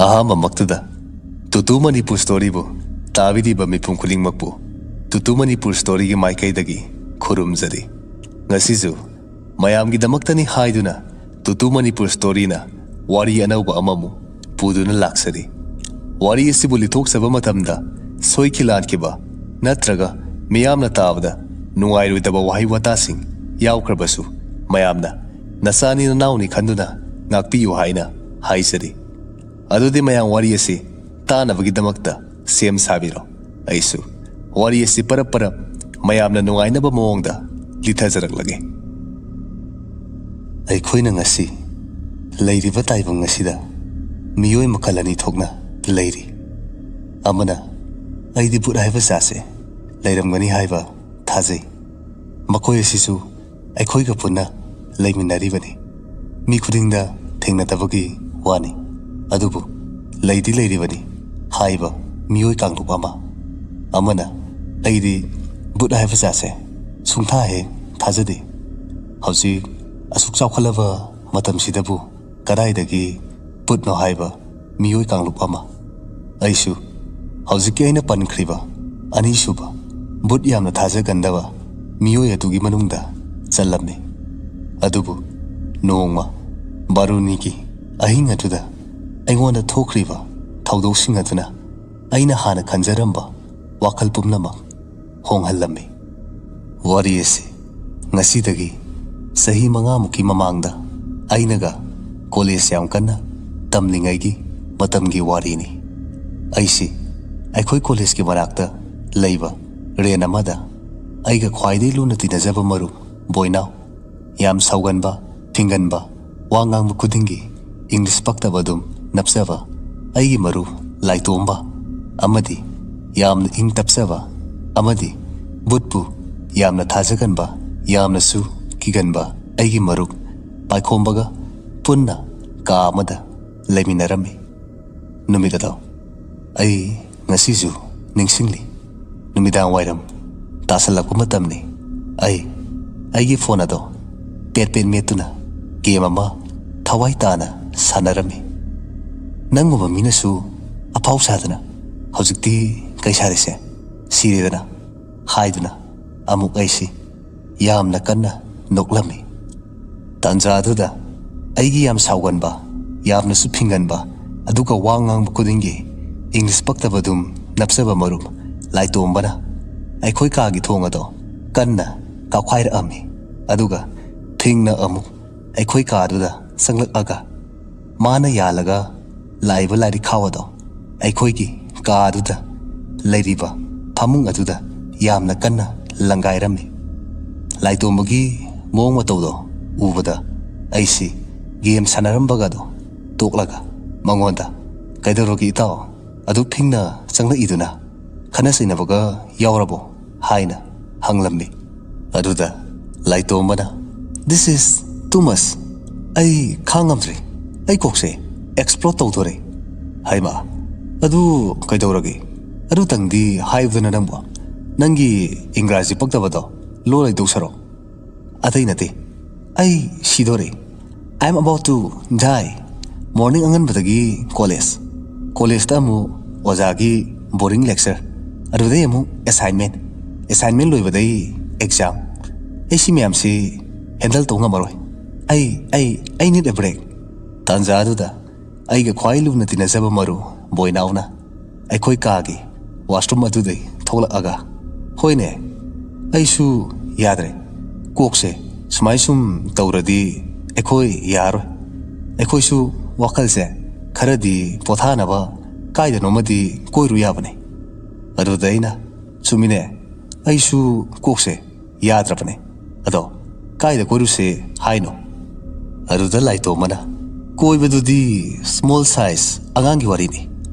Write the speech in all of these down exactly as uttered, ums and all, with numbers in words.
ꯑꯍꯥꯟꯕꯃꯛꯇꯗ ꯇꯨꯇꯨ ꯃꯅꯤꯄꯨꯔ ꯁ꯭ꯇꯣꯔꯤꯕꯨ ꯇꯥꯕꯤꯔꯤꯕ ꯃꯤꯄꯨꯝ ꯈꯨꯗꯤꯡꯃꯛꯄꯨ ꯇꯨꯇꯨ ꯃꯅꯤꯄꯨꯔ ꯁ꯭ꯇꯣꯔꯤꯒꯤ ꯃꯥꯏꯀꯩꯗꯒꯤ ꯈꯨꯔꯨꯝꯖꯔꯤ꯫ ꯉꯁꯤꯁꯨ ꯃꯌꯥꯝꯒꯤꯗꯃꯛꯇꯅꯤ ꯍꯥꯏꯗꯨꯅ ꯇꯨꯇꯨ ꯃꯅꯤꯄꯨꯔ ꯁ꯭ꯇꯣꯔꯤꯅ ꯋꯥꯔꯤ ꯑꯅꯧꯕ ꯑꯃꯃꯨꯛ ꯄꯨꯗꯨꯅ ꯂꯥꯛꯆꯔꯤ꯫ ꯋꯥꯔꯤ ꯑꯁꯤꯕꯨ ꯂꯤꯊꯣꯛꯆꯕ ꯃꯇꯝꯗ ꯁꯣꯏꯈꯤ ꯂꯥꯟꯈꯤꯕ ꯅꯠꯇ꯭ꯔꯒ ꯃꯤꯌꯥꯝꯅ ꯇꯥꯕꯗ ꯅꯨꯡꯉꯥꯏꯔꯣꯏꯗꯕ ꯋꯥꯍꯩ ꯋꯥꯇꯥꯁꯤꯡ ꯌꯥꯎꯈ꯭ꯔꯕꯁꯨ ꯃꯌꯥꯝꯅ ꯅꯆꯥꯅꯤ ꯅꯅꯥꯎꯅꯤ ꯈꯟꯗꯨꯅ ꯉꯥꯛꯄꯤꯌꯨ ꯍꯥꯏꯅ ꯍꯥꯏꯖꯔꯤ꯫ ꯑꯗꯨꯗꯤ ꯃꯌꯥꯝ ꯋꯥꯔꯤ ꯑꯁꯤ ꯇꯥꯅꯕꯒꯤꯗꯃꯛꯇ ꯁꯦꯝ ꯁꯥꯕꯤꯔꯣ꯫ ꯑꯩꯁꯨ ꯋꯥꯔꯤ ꯑꯁꯤ ꯄꯔꯞ ꯄꯔꯞ ꯃꯌꯥꯝꯅ ꯅꯨꯡꯉꯥꯏꯅꯕ ꯃꯑꯣꯡꯗ ꯂꯤꯊꯖꯔꯛꯂꯒꯦ꯫ ꯑꯩꯈꯣꯏꯅ ꯉꯁꯤ ꯂꯩꯔꯤꯕ ꯇꯥꯏꯕꯪ ꯑꯁꯤꯗ ꯃꯤꯑꯣꯏ ꯃꯈꯜ ꯑꯅꯤ ꯊꯣꯛꯅ ꯂꯩꯔꯤ꯫ ꯑꯃꯅ "ꯑꯩꯗꯤ ꯚꯨꯠ ꯍꯥꯏꯕ ꯖꯥꯠꯁꯦ ꯂꯩꯔꯝꯒꯅꯤ" ꯍꯥꯏꯕ ꯊꯥꯖꯩ꯫ ꯃꯈꯣꯏ ꯑꯁꯤꯁꯨ ꯑꯩꯈꯣꯏꯒ ꯄꯨꯟꯅ ꯂꯩꯃꯤꯟꯅꯔꯤꯕꯅꯤ꯫ ꯃꯤ ꯈꯨꯗꯤꯡꯗ ꯊꯦꯡꯅꯗꯕꯒꯤ ꯋꯥꯅꯤ꯫ ꯑꯗꯨꯕꯨ ꯂꯩꯗꯤ ꯂꯩꯔꯤꯕꯅꯤ ꯍꯥꯏꯕ ꯃꯤꯑꯣꯏ ꯀꯥꯡꯂꯨꯞ ꯑꯃ꯫ ꯑꯃꯅ "ꯑꯩꯗꯤ ꯚꯨꯠ ꯍꯥꯏꯕ ꯖꯥꯠꯁꯦ ꯁꯨꯡꯊꯥ ꯍꯦꯛ ꯊꯥꯖꯗꯦ꯫ ꯍꯧꯖꯤꯛ ꯑꯁꯨꯛ ꯆꯥꯎꯈꯠꯂꯕ ꯃꯇꯝꯁꯤꯗꯕꯨ ꯀꯗꯥꯏꯗꯒꯤ ꯚꯨꯠꯅꯣ" ꯍꯥꯏꯕ ꯃꯤꯑꯣꯏ ꯀꯥꯡꯂꯨꯞ ꯑꯃ꯫ ꯑꯩꯁꯨ ꯍꯧꯖꯤꯛꯀꯤ ꯑꯩꯅ ꯄꯟꯈ꯭ꯔꯤꯕ ꯑꯅꯤꯁꯨꯕ ꯚꯨꯠ ꯌꯥꯝꯅ ꯊꯥꯖꯒꯟꯗꯕ ꯃꯤꯑꯣꯏ ꯑꯗꯨꯒꯤ ꯃꯅꯨꯡꯗ ꯆꯜꯂꯝꯃꯤ꯫ ꯑꯗꯨꯕꯨ ꯅꯣꯡꯃ ꯕꯥꯔꯨꯅꯤꯒꯤ ꯑꯍꯤꯡ ꯑꯗꯨꯗ ꯑꯩꯉꯣꯟꯗ ꯊꯣꯛꯈ꯭ꯔꯤꯕ ꯊꯧꯗꯣꯛꯁꯤꯡ ꯑꯗꯨꯅ ꯑꯩꯅ ꯍꯥꯟꯅ ꯈꯟꯖꯔꯝꯕ ꯋꯥꯈꯜ ꯄꯨꯝꯅꯃꯛ ꯍꯣꯡꯍꯜꯂꯝꯃꯤ꯫ ꯋꯥꯔꯤ ꯑꯁꯤ ꯉꯁꯤꯗꯒꯤ ꯆꯍꯤ ꯃꯉꯥꯃꯨꯛꯀꯤ ꯃꯃꯥꯡꯗ ꯑꯩꯅꯒ ꯀꯣꯂꯦꯖ ꯌꯥꯝ ꯀꯟꯅ ꯇꯝꯂꯤꯉꯩꯒꯤ ꯃꯇꯝꯒꯤ ꯋꯥꯔꯤꯅꯤ꯫ ꯑꯩꯁꯤ ꯑꯩꯈꯣꯏ ꯀꯣꯂꯦꯖꯀꯤ ꯃꯅꯥꯛꯇ ꯂꯩꯕ ꯔꯦꯟ ꯑꯃꯗ ꯑꯩꯒ ꯈ꯭ꯋꯥꯏꯗꯒꯤ ꯂꯨꯅ ꯇꯤꯟꯅꯖꯕ ꯃꯔꯨꯞ ꯕꯣꯏꯅꯥꯎ, ꯌꯥꯝ ꯁꯥꯎꯒꯟꯕ, ꯐꯤꯡꯒꯟꯕ, ꯋꯥ ꯉꯥꯡꯕ ꯈꯨꯗꯤꯡꯒꯤ ꯏꯪꯂꯤꯁ ꯄꯛꯇꯕ ꯑꯗꯨꯝ ꯅꯞꯆꯕ ꯑꯩꯒꯤ ꯃꯔꯨꯞ ꯂꯥꯏꯇꯣꯝꯕ ꯑꯃꯗꯤ ꯌꯥꯝꯅ ꯏꯪ ꯇꯞꯆꯕ ꯑꯃꯗꯤ ꯚꯨꯠꯄꯨ ꯌꯥꯝꯅ ꯊꯥꯖꯒꯟꯕ, ꯌꯥꯝꯅꯁꯨ ꯀꯤꯒꯟꯕ ꯑꯩꯒꯤ ꯃꯔꯨꯞ ꯄꯥꯏꯈꯣꯝꯕꯒ ꯄꯨꯟꯅ ꯀꯥ ꯑꯃꯗ ꯂꯩꯃꯤꯟꯅꯔꯝꯃꯤ꯫ ꯅꯨꯃꯤꯠ ꯑꯗꯣ ꯑꯩ ꯉꯁꯤꯁꯨ ꯅꯤꯡꯁꯤꯡꯂꯤ꯫ ꯅꯨꯃꯤꯗꯥꯡ ꯋꯥꯏꯔꯝ ꯇꯥꯁꯜꯂꯛꯄ ꯃꯇꯝꯅꯤ꯫ ꯑꯩ ꯑꯩꯒꯤ ꯐꯣꯟ ꯑꯗꯣ ꯄꯦꯠ ꯄꯦꯠ ꯃꯦꯠꯇꯨꯅ ꯒꯦꯝ ꯑꯃ ꯊꯋꯥꯏ ꯇꯥꯅ ꯁꯥꯟꯅꯔꯝꯃꯤ꯫ ꯅꯪꯒꯨꯝꯕ ꯃꯤꯅꯁꯨ ꯑꯐꯥꯎ ꯁꯥꯗꯅ ꯍꯧꯖꯤꯛꯇꯤ ꯀꯩ ꯁꯥꯔꯤꯁꯦ? ꯁꯤꯔꯦꯗꯅ ꯍꯥꯏꯗꯨꯅ ꯑꯃꯨꯛ ꯑꯩꯁꯤ ꯌꯥꯝꯅ ꯀꯟꯅ ꯅꯣꯛꯂꯝꯃꯤ꯫ ꯇꯥꯟꯖꯥ ꯑꯗꯨꯗ ꯑꯩꯒꯤ ꯌꯥꯝ ꯁꯥꯎꯒꯟꯕ, ꯌꯥꯝꯅꯁꯨ ꯐꯤꯡꯒꯟꯕ, ꯑꯗꯨꯒ ꯋꯥ ꯉꯥꯡꯕ ꯈꯨꯗꯤꯡꯒꯤ ꯏꯪꯂꯤꯁ ꯄꯛꯇꯕ ꯑꯗꯨꯝ ꯅꯞꯆꯕ ꯃꯔꯨꯞ ꯂꯥꯏꯇꯣꯝꯕꯅ ꯑꯩꯈꯣꯏ ꯀꯥꯒꯤ ꯊꯣꯡ ꯑꯗꯣ ꯀꯟꯅ ꯀꯥꯎꯈꯥꯏꯔꯛꯑꯝꯃꯤ꯫ ꯑꯗꯨꯒ ꯊꯤꯡꯅ ꯑꯃꯨꯛ ꯑꯩꯈꯣꯏ ꯀꯥꯗꯨꯗ ꯆꯪꯂꯛꯑꯒ ꯃꯥꯅ ꯌꯥꯜꯂꯒ ꯂꯥꯛꯏꯕ ꯂꯥꯏꯔꯤꯛ ꯈꯥꯎ ꯑꯗꯣ ꯑꯩꯈꯣꯏꯒꯤ ꯀꯥꯗꯨꯗ ꯂꯩꯔꯤꯕ ꯐꯃꯨꯡ ꯑꯗꯨꯗ ꯌꯥꯝꯅ ꯀꯟꯅ ꯂꯪꯒꯥꯏꯔꯝꯃꯤ꯫ ꯂꯥꯏꯇꯣꯝꯕꯒꯤ ꯃꯑꯣꯡ ꯃꯇꯧꯗꯣ ꯎꯕꯗ ꯑꯩꯁꯤ ꯒꯦꯝ ꯁꯥꯟꯅꯔꯝꯕꯒꯗꯣ ꯇꯣꯛꯂꯒ ꯃꯉꯣꯟꯗ, "ꯀꯩꯗꯧꯔꯒꯦ ꯏꯇꯥꯎ, ꯑꯗꯨꯛ ꯊꯤꯡꯅ ꯆꯪꯂꯛꯏꯗꯨꯅ? ꯈꯠꯅ ꯆꯩꯅꯕꯒ ꯌꯥꯎꯔꯕꯣ?" ꯍꯥꯏꯅ ꯍꯪꯂꯝꯃꯤ꯫ ꯑꯗꯨꯗ ꯂꯥꯏꯇꯣꯝꯕꯅ, "This is too much. ꯑꯩ ꯈꯥꯡꯉꯝꯗ꯭ꯔꯦ꯫ ꯑꯩ ꯀꯣꯛꯁꯦ ꯑꯦꯛꯁꯄ꯭ꯂꯣꯠ ꯇꯧꯗꯣꯔꯦ꯫" "ꯍꯩꯃꯥ, ꯑꯗꯨ ꯀꯩꯗꯧꯔꯒꯦ? ꯑꯗꯨꯇꯪꯗꯤ ꯍꯥꯏꯌꯨꯗꯅ ꯅꯪꯕꯣ꯫ ꯅꯪꯒꯤ ꯏꯪꯒ꯭ꯔꯥꯖꯤ ꯄꯛꯇꯕꯗꯣ ꯂꯣ ꯂꯩꯗꯧ ꯁꯔꯨꯛ꯫ ꯑꯇꯩ ꯅꯠꯇꯦ, ꯑꯩ ꯁꯤꯗꯣꯔꯦ꯫ I am about to die. Morning ꯑꯉꯟꯕꯗꯒꯤ ꯀꯣꯂꯦꯖ, ꯀꯣꯂꯦꯖꯇ ꯑꯃꯨꯛ ꯑꯣꯖꯥꯒꯤ ꯕꯣꯔꯤꯡ ꯂꯦꯛꯆꯔ, ꯑꯗꯨꯗꯩ ꯑꯃꯨꯛ ꯑꯦꯁꯥꯏꯟꯃꯦꯟ, ꯑꯦꯁꯥꯏꯟꯃꯦꯟ ꯂꯣꯏꯕꯗꯩ ꯑꯦꯛꯖꯥꯝ꯫ ꯑꯩ ꯁꯤ ꯃꯌꯥꯝꯁꯤ ꯍꯦꯟꯗꯜ ꯇꯧ ꯉꯝꯃꯔꯣꯏ꯫ ꯑꯩ, ꯑꯩ, I need a break." ꯇꯥꯟꯖꯥ ꯑꯗꯨꯗ ꯑꯩꯒ ꯈ꯭ꯋꯥꯏ ꯂꯨꯅ ꯇꯤꯟꯅꯖꯕ ꯃꯔꯨ ꯕꯣꯏꯅꯥꯎꯅ ꯑꯩꯈꯣꯏ ꯀꯥꯒꯤ ꯋꯥꯁꯔꯨꯝ ꯑꯗꯨꯗꯩ ꯊꯣꯛꯂꯛꯑꯒ, "ꯍꯣꯏꯅꯦ, ꯑꯩꯁꯨ ꯌꯥꯗ꯭ꯔꯦ꯫ ꯀꯣꯛꯁꯦ ꯁꯨꯃꯥꯏ ꯁꯨꯝ ꯇꯧꯔꯗꯤ ꯑꯩꯈꯣꯏ ꯌꯥꯔꯣꯏ꯫ ꯑꯩꯈꯣꯏꯁꯨ ꯋꯥꯈꯜꯁꯦ ꯈꯔꯗꯤ ꯄꯣꯊꯥꯅꯕ ꯀꯥꯏꯗꯅꯣꯃꯗꯤ ꯀꯣꯏꯔꯨ ꯌꯥꯕꯅꯤ꯫" ꯑꯗꯨꯗ ꯑꯩꯅ, "ꯆꯨꯝꯃꯤꯅꯦ, ꯑꯩꯁꯨ ꯀꯣꯛꯁꯦ ꯌꯥꯗ꯭ꯔꯕꯅꯦ꯫ ꯑꯗꯣ ꯀꯥꯏꯗ ꯀꯣꯏꯔꯨꯁꯦ ꯍꯥꯏꯅꯣ?" ꯑꯗꯨꯗ ꯂꯥꯏꯇꯣꯝꯕꯅ, "ꯀꯣꯏꯕꯗꯨꯗꯤ ꯁ꯭ꯃꯣꯜ ꯁꯥꯏꯖ ꯑꯉꯥꯡꯒꯤ ꯋꯥꯔꯤꯅꯤ꯫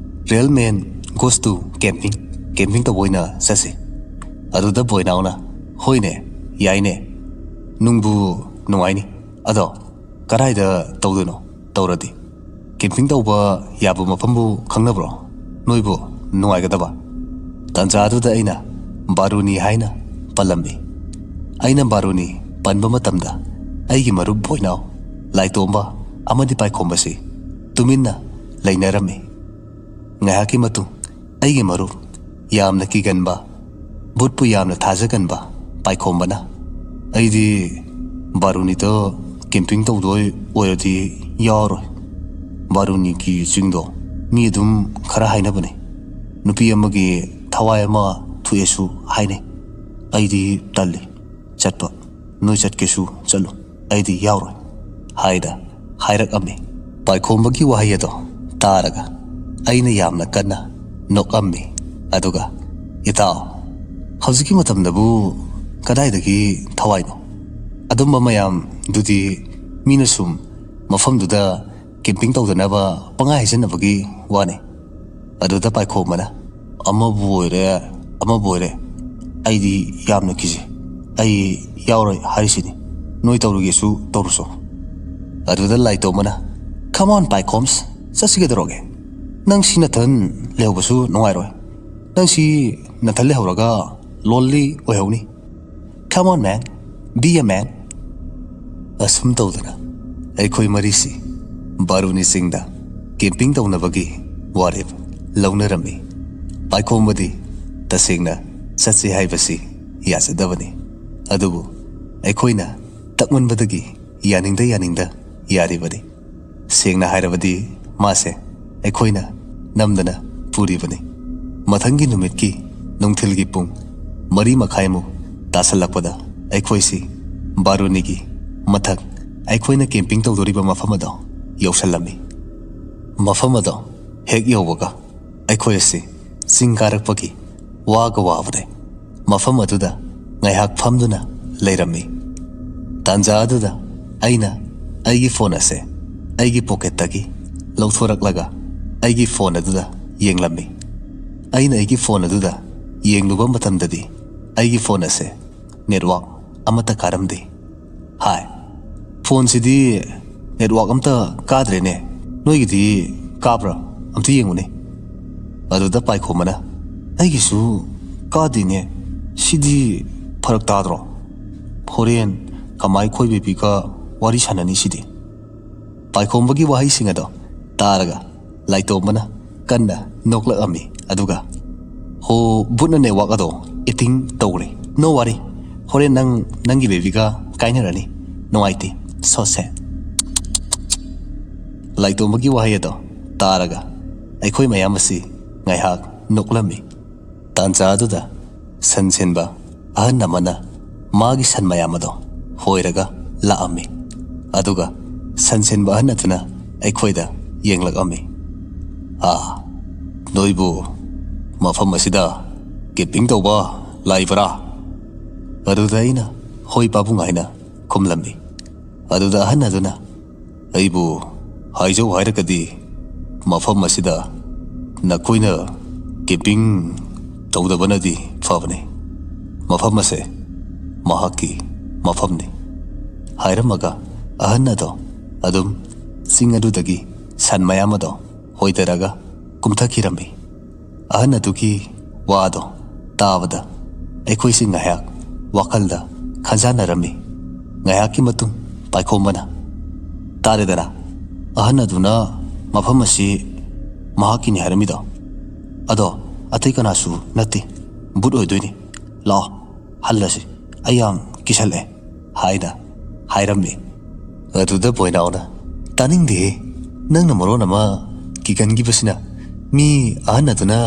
Real man goes to camping. Camping ꯇꯧꯕ ꯑꯣꯏꯅ ꯆꯠꯁꯤ꯫" ꯑꯗꯨꯗ ꯕꯣꯏꯅꯥꯎꯅ, "ꯍꯣꯏꯅꯦ, ꯌꯥꯏꯅꯦ, ꯅꯨꯡꯕꯨ ꯅꯨꯡꯉꯥꯏꯅꯤ꯫ ꯑꯗꯣ ꯀꯗꯥꯏꯗ ꯇꯧꯗꯣꯏꯅꯣ? ꯇꯧꯔꯗꯤ ꯀꯦꯝꯄꯤꯡ ꯇꯧꯕ ꯌꯥꯕ ꯃꯐꯝꯕꯨ ꯈꯪꯅꯕ꯭ꯔꯣ? ꯅꯣꯏꯕꯨ ꯅꯨꯡꯉꯥꯏꯒꯗꯕ?" ꯇꯥꯟꯖꯥꯗꯨꯗ ꯑꯩꯅ ꯕꯥꯔꯨꯅꯤ ꯍꯥꯏꯅ ꯄꯜꯂꯝꯃꯤ꯫ ꯑꯩꯅ ꯕꯥꯔꯨꯅꯤ ꯄꯟꯕ ꯃꯇꯝꯗ ꯑꯩꯒꯤ ꯃꯔꯨꯞ ꯕꯣꯏꯅꯥꯎ, ꯂꯥꯏꯇꯣꯝꯕ ꯑꯃꯗꯤ ꯄꯥꯏꯈꯣꯝꯕꯁꯤ ꯇꯨꯃꯤꯟꯅ ꯂꯩꯅꯔꯝꯃꯤ꯫ ꯉꯥꯏꯍꯥꯛꯀꯤ ꯃꯇꯨꯡ ꯑꯩꯒꯤ ꯃꯔꯨꯞ, ꯌꯥꯝꯅ ꯀꯤꯒꯟꯕ, ꯚꯨꯠꯄꯨ ꯌꯥꯝꯅ ꯊꯥꯖꯒꯟꯕ ꯄꯥꯏꯈꯣꯝꯕꯅ, "ꯑꯩꯗꯤ ꯕꯥꯔꯨꯅꯤꯗ ꯀꯦꯝꯄꯤꯡ ꯇꯧꯗꯣꯏ ꯑꯣꯏꯔꯗꯤ ꯌꯥꯎꯔꯣꯏ꯫ ꯕꯥꯔꯨꯅꯤꯒꯤ ꯆꯤꯡꯗꯣ ꯃꯤ ꯑꯗꯨꯝ ꯈꯔ ꯍꯥꯏꯅꯕꯅꯦ꯫ ꯅꯨꯄꯤ ꯑꯃꯒꯤ ꯊꯋꯥꯏ ꯑꯃ ꯊꯣꯛꯑꯦꯁꯨ ꯍꯥꯏꯅꯩ꯫ ꯑꯩꯗꯤ ꯇꯜꯂꯤ ꯆꯠꯄ꯫ ꯅꯣꯏ ꯆꯠꯀꯦꯁꯨ ꯆꯠꯂꯨ, ꯑꯩꯗꯤ ꯌꯥꯎꯔꯣꯏ" ꯍꯥꯏꯅ ꯍꯥꯏꯔꯛꯑꯝꯃꯤ꯫ ꯄꯥꯏꯈꯣꯝꯕꯒꯤ ꯋꯥꯍꯩ ꯑꯗꯣ ꯇꯥꯔꯒ ꯑꯩꯅ ꯌꯥꯝꯅ ꯀꯟꯅ ꯅꯣꯛꯑꯝꯃꯤ꯫ ꯑꯗꯨꯒ, "ꯏꯇꯥꯎ, ꯍꯧꯖꯤꯛꯀꯤ ꯃꯇꯝꯗꯕꯨ ꯀꯗꯥꯏꯗꯒꯤ ꯊꯋꯥꯏꯅꯣ? ꯑꯗꯨꯝꯕ ꯃꯌꯥꯝꯗꯨꯗꯤ ꯃꯤꯅ ꯁꯨꯝ ꯃꯐꯝꯗꯨꯗ ꯀꯦꯝꯄꯤꯡ ꯇꯧꯗꯅꯕ ꯄꯪꯍꯥꯏ ꯍꯥꯏꯖꯟꯅꯕꯒꯤ ꯋꯥꯅꯤ"꯫ ꯑꯗꯨꯗ ꯄꯥꯏꯈꯣꯝꯕꯅ, "ꯑꯃꯕꯨ ꯑꯣꯏꯔꯦ, ꯑꯃꯕꯨ ꯑꯣꯏꯔꯦ, ꯑꯩꯗꯤ ꯌꯥꯝꯅ ꯀꯤꯖꯩ꯫ ꯑꯩ ꯌꯥꯎꯔꯣꯏ ꯍꯥꯏꯔꯤꯁꯤꯅꯤ꯫ ꯅꯣꯏ ꯇꯧꯔꯨꯒꯦꯁꯨ ꯇꯧꯔꯨꯁꯣ"꯫ ꯑꯗꯨꯗ ꯂꯥꯏꯇꯣꯝꯕꯅ, "Come on, ꯄꯥꯏꯈꯣꯝꯁ, ꯆꯠꯁꯤ ꯀꯩꯗꯧꯔꯒꯦ? ꯅꯪ ꯁꯤ ꯅꯊꯟ ꯂꯩꯍꯧꯕꯁꯨ ꯅꯨꯡꯉꯥꯏꯔꯣꯏ꯫ ꯅꯪ ꯁꯤ ꯅꯊꯟ ꯂꯩꯍꯧꯔꯒ lonely ꯑꯣꯏꯍꯧꯅꯤ꯫ Come on, man, be a man"꯫ ꯑꯁꯨꯝ ꯇꯧꯗꯅ ꯑꯩꯈꯣꯏ ꯃꯔꯤꯁꯤ ꯕꯥꯔꯨꯅꯤ ꯆꯤꯡꯗ ꯀꯦꯝꯄꯤꯡ ꯇꯧꯅꯕꯒꯤ ꯋꯥꯔꯦꯞ ꯂꯧꯅꯔꯝꯃꯤ꯫ ꯄꯥꯏꯈꯣꯝꯕꯗꯤ ꯇꯁꯦꯡꯅ ꯆꯠꯁꯤ ꯍꯥꯏꯕꯁꯤ ꯌꯥꯖꯗꯕꯅꯤ꯫ ꯑꯗꯨꯕꯨ ꯑꯩꯈꯣꯏꯅ ꯇꯛꯃꯟꯕꯗꯒꯤ ꯌꯥꯅꯤꯡꯗ ꯌꯥꯅꯤꯡꯗ ꯌꯥꯔꯤꯕꯅꯤ꯫ ꯁꯦꯡꯅ ꯍꯥꯏꯔꯕꯗꯤ ꯃꯥꯁꯦ ꯑꯩꯈꯣꯏꯅ ꯅꯝꯗꯅ ꯄꯨꯔꯤꯕꯅꯤ꯫ ꯃꯊꯪꯒꯤ ꯅꯨꯃꯤꯠꯀꯤ ꯅꯨꯡꯊꯤꯜꯒꯤ ꯄꯨꯡ ꯃꯔꯤ ꯃꯈꯥꯏꯃꯨꯛ ꯇꯥꯁꯜꯂꯛꯄꯗ ꯑꯩꯈꯣꯏꯁꯤ ꯕꯥꯔꯨꯅꯤꯒꯤ ꯃꯊꯛ, ꯑꯩꯈꯣꯏꯅ ꯀꯦꯝꯄꯤꯡ ꯇꯧꯗꯣꯔꯤꯕ ꯃꯐꯝ ꯑꯗꯣ ꯌꯧꯁꯜꯂꯝꯃꯤ꯫ ꯃꯐꯝ ꯑꯗꯣ ꯍꯦꯛ ꯌꯧꯕꯒ ꯑꯩꯈꯣꯏ ꯑꯁꯤ ꯆꯤꯡ ꯀꯥꯔꯛꯄꯒꯤ ꯋꯥꯒ ꯋꯥꯕꯅꯦ꯫ ꯃꯐꯝ ꯑꯗꯨꯗ ꯉꯥꯏꯍꯥꯛ ꯐꯝꯗꯨꯅ ꯂꯩꯔꯝꯃꯤ꯫ ꯇꯥꯟꯖꯥ ꯑꯗꯨꯗ ꯑꯩꯅ ꯑꯩꯒꯤ ꯐꯣꯟ ꯑꯁꯦ ꯑꯩꯒꯤ ꯄꯣꯀꯦꯠꯇꯒꯤ ꯂꯧꯊꯣꯔꯛꯂꯒ ꯑꯩꯒꯤ ꯐꯣꯟ ꯑꯗꯨꯗ ꯌꯦꯡꯂꯝꯃꯤ꯫ ꯑꯩꯅ ꯑꯩꯒꯤ ꯐꯣꯟ ꯑꯗꯨꯗ ꯌꯦꯡꯂꯨꯕ ꯃꯇꯝꯗꯗꯤ ꯑꯩꯒꯤ ꯐꯣꯟ ꯑꯁꯦ ꯅꯦꯠꯋꯥꯛ ꯑꯃꯠꯇ ꯀꯥꯔꯝꯗꯦ꯫ "ꯍꯥꯏ, ꯐꯣꯟꯁꯤꯗꯤ ꯅꯦꯠꯋꯥꯛ ꯑꯝꯇ ꯀꯥꯗ꯭ꯔꯦꯅꯦ꯫ ꯅꯣꯏꯒꯤꯗꯤ ꯀꯥꯕ꯭ꯔꯥ? ꯑꯝꯇ ꯌꯦꯡꯉꯨꯅꯦ"꯫ ꯑꯗꯨꯗ ꯄꯥꯏꯈꯣꯝꯕꯅ, "ꯑꯩꯒꯤꯁꯨ ꯀꯥꯗꯦꯅꯦ꯫ ꯁꯤꯗꯤ ꯐꯔꯛ ꯇꯥꯗ꯭ꯔꯣ? ꯍꯣꯔꯦꯟ ꯀꯃꯥꯏ ꯈꯣꯏ ꯕꯦꯕꯤꯒ ꯋꯥꯔꯤ ꯁꯥꯟꯅꯅꯤ ꯁꯤꯗꯤ?" ꯄꯥꯏꯈꯣꯝꯕꯒꯤ ꯋꯥꯍꯩꯁꯤꯡ ꯑꯗꯣ ꯇꯥꯔꯒ ꯂꯥꯏꯇꯣꯝꯕꯅ ꯀꯟꯅ ꯅꯣꯛꯂꯛꯑꯝꯃꯤ꯫ ꯑꯗꯨꯒ, "ꯍꯣ, ꯕꯨꯠꯅ ꯅꯦꯠꯋꯥꯛ ꯑꯗꯣ ꯑꯦꯇꯤꯡ ꯇꯧꯔꯦ꯫ ꯅꯣ ꯋꯥꯔꯤ, ꯍꯣꯔꯦꯟ ꯅꯪ ꯅꯪꯒꯤ ꯕꯦꯕꯤꯒ ꯀꯥꯏꯅꯔꯅꯤ꯫ ꯅꯨꯡꯉꯥꯏꯇꯦ꯫ ꯁꯣꯁꯦ꯫" ꯂꯥꯏꯇꯣꯝꯕꯒꯤ ꯋꯥꯍꯩ ꯑꯗꯣ ꯇꯥꯔꯒ ꯑꯩꯈꯣꯏ ꯃꯌꯥꯝ ꯑꯁꯤ ꯉꯥꯏꯍꯥꯛ ꯅꯣꯛꯂꯝꯃꯤ꯫ ꯇꯥꯟꯖꯥ ꯑꯗꯨꯗ ꯁꯟ ꯁꯦꯟꯕ ꯑꯍꯟ ꯑꯃꯅ ꯃꯥꯒꯤ ꯁꯟ ꯃꯌꯥꯝ ꯑꯗꯣ ꯍꯣꯏꯔꯒ ꯂꯥꯛꯑꯝꯃꯤ꯫ ꯑꯗꯨꯒ ꯁꯟ ꯁꯦꯟꯕ ꯑꯍꯟ ꯑꯗꯨꯅ ꯑꯩꯈꯣꯏꯗ ꯌꯦꯡꯂꯛꯑꯝꯃꯤ꯫ "ꯑꯥ, ꯅꯣꯏꯕꯨ ꯃꯐꯝ ꯑꯁꯤꯗ ꯀꯦꯝꯄꯤꯡ ꯇꯧꯕ ꯂꯥꯛꯏꯕꯔꯥ?" ꯑꯗꯨꯗ ꯑꯩꯅ, "ꯍꯣꯏ ꯄꯥꯕꯨꯡ" ꯍꯥꯏꯅ ꯈꯨꯝꯂꯝꯃꯤ꯫ ꯑꯗꯨꯗ ꯑꯍꯟ ꯑꯗꯨꯅ, "ꯑꯩꯕꯨ ꯍꯥꯏꯖꯧ ꯍꯥꯏꯔꯒꯗꯤ ꯃꯐꯝ ꯑꯁꯤꯗ ꯅꯈꯣꯏꯅ ꯀꯦꯝꯄꯤꯡ ꯇꯧꯗꯕꯅꯗꯤ ꯐꯕꯅꯤ꯫ ꯃꯐꯝ ꯑꯁꯦ ꯃꯍꯥꯛꯀꯤ ꯃꯐꯝꯅꯤ" ꯍꯥꯏꯔꯝꯃꯒ ꯑꯍꯟ ꯑꯗꯣ ꯑꯗꯨꯝ ꯆꯤꯡ ꯑꯗꯨꯗꯒꯤ ꯁꯟ ꯃꯌꯥꯝ ꯑꯗꯣ ꯍꯣꯏꯊꯔꯒ ꯀꯨꯝꯊꯈꯤꯔꯝꯃꯤ꯫ ꯑꯍꯟ ꯑꯗꯨꯒꯤ ꯋꯥꯗꯣ ꯇꯥꯕꯗ ꯑꯩꯈꯣꯏꯁꯤ ꯉꯥꯏꯍꯥꯛ ꯋꯥꯈꯜꯗ ꯈꯟꯖꯥꯟꯅꯔꯝꯃꯤ꯫ ꯉꯥꯏꯍꯥꯛꯀꯤ ꯃꯇꯨꯡ ꯄꯥꯏꯈꯣꯝꯕꯅ, "ꯇꯥꯔꯦꯗꯅ, ꯑꯍꯟ ꯑꯗꯨꯅ ꯃꯐꯝ ꯑꯁꯤ ꯃꯍꯥꯛꯀꯤꯅꯤ ꯍꯥꯏꯔꯝꯃꯤꯗꯣ꯫ ꯑꯗꯣ ꯑꯇꯩ ꯀꯅꯥꯁꯨ ꯅꯠꯇꯦ, ꯕꯨꯠ ꯑꯣꯏꯗꯣꯏꯅꯤ꯫ ꯂꯥꯛꯑꯣ, ꯍꯜꯂꯁꯤ, ꯑꯩ ꯌꯥꯝ ꯀꯤꯁꯜꯂꯛꯑꯦ" ꯍꯥꯏꯅ ꯍꯥꯏꯔꯝꯃꯤ꯫ ꯑꯗꯨꯗ ꯕꯣꯏꯅꯥꯎꯅ, "ꯇꯥꯅꯤꯡꯗꯦꯍꯦ, ꯅꯪꯅ ꯃꯔꯣꯟ ꯑꯃ ꯀꯤꯒꯟꯈꯤꯕꯁꯤꯅ꯫ ꯃꯤ ꯑꯍꯟ ꯑꯗꯨꯅ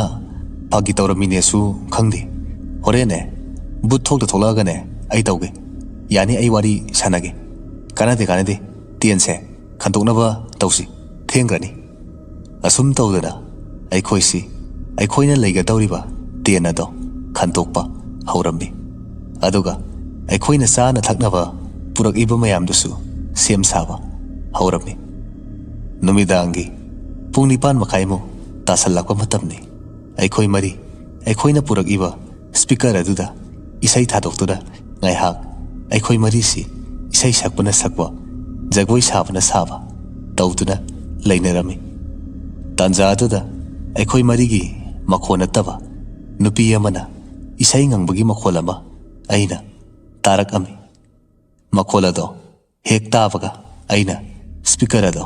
ꯐꯥꯒꯤ ꯇꯧꯔꯝꯃꯤꯅꯦꯁꯨ ꯈꯪꯗꯦ꯫ ꯍꯣꯔꯦꯟꯅꯦ, ꯕꯨꯠ ꯊꯣꯛꯇ ꯊꯣꯛꯂꯛꯑꯒꯅꯦ, ꯑꯩ ꯇꯧꯒꯦ꯫ ꯌꯥꯅꯤ, ꯑꯩ ꯋꯥꯔꯤ ꯁꯥꯟꯅꯒꯦ꯫ ꯀꯥꯟꯅꯗꯦ, ꯀꯥꯟꯅꯗꯦ, ꯇꯦꯟꯁꯦ ꯈꯟꯗꯣꯛꯅꯕ ꯇꯧꯁꯤ, ꯊꯦꯡꯈ꯭ꯔꯅꯤ"꯫ ꯑꯁꯨꯝ ꯇꯧꯗꯅ ꯑꯩꯈꯣꯏꯁꯤ ꯑꯩꯈꯣꯏꯅ ꯂꯩꯒꯗꯧꯔꯤꯕ ꯇꯦꯟ ꯑꯗꯣ ꯈꯟꯗꯣꯛꯄ ꯍꯧꯔꯝꯃꯤ꯫ ꯑꯗꯨꯒ ꯑꯩꯈꯣꯏꯅ ꯆꯥꯅ ꯊꯛꯅꯕ ꯄꯨꯔꯛꯏꯕ ꯃꯌꯥꯝꯗꯨꯁꯨ ꯁꯦꯝ ꯁꯥꯕ ꯍꯧꯔꯝꯃꯤ꯫ ꯅꯨꯃꯤꯗꯥꯡꯒꯤ ꯄꯨꯡ ꯅꯤꯄꯥꯟ ꯃꯈꯥꯏꯃꯨꯛ ꯇꯥꯁꯜꯂꯛꯄ ꯃꯇꯝꯅꯤ꯫ ꯑꯩꯈꯣꯏ ꯃꯔꯤ ꯑꯩꯈꯣꯏꯅ ꯄꯨꯔꯛꯏꯕ ꯁ꯭ꯄꯤꯀꯔ ꯑꯗꯨꯗ ꯏꯁꯩ ꯊꯥꯗꯣꯛꯇꯨꯅ ꯉꯥꯏꯍꯥꯛ ꯑꯩꯈꯣꯏ ꯃꯔꯤꯁꯤ ꯏꯁꯩ ꯁꯛꯄꯅ ꯁꯛꯄ, ꯖꯒꯣꯏ ꯁꯥꯕꯅ ꯁꯥꯕ ꯇꯧꯗꯨꯅ ꯂꯩꯅꯔꯝꯃꯤ꯫ ꯇꯥꯟꯖꯥ ꯑꯗꯨꯗ ꯑꯩꯈꯣꯏ ꯃꯔꯤꯒꯤ ꯃꯈꯣꯟ ꯅꯠꯇꯕ ꯅꯨꯄꯤ ꯑꯃꯅ ꯏꯁꯩ ꯉꯪꯕꯒꯤ ꯃꯈꯣꯜ ꯑꯃ ꯑꯩꯅ ꯇꯥꯔꯛꯑꯝꯃꯤ꯫ ꯃꯈꯣꯜ ꯑꯗꯣ ꯍꯦꯛ ꯇꯥꯕꯒ ꯑꯩꯅ ꯁ꯭ꯄꯤꯀꯔ ꯑꯗꯣ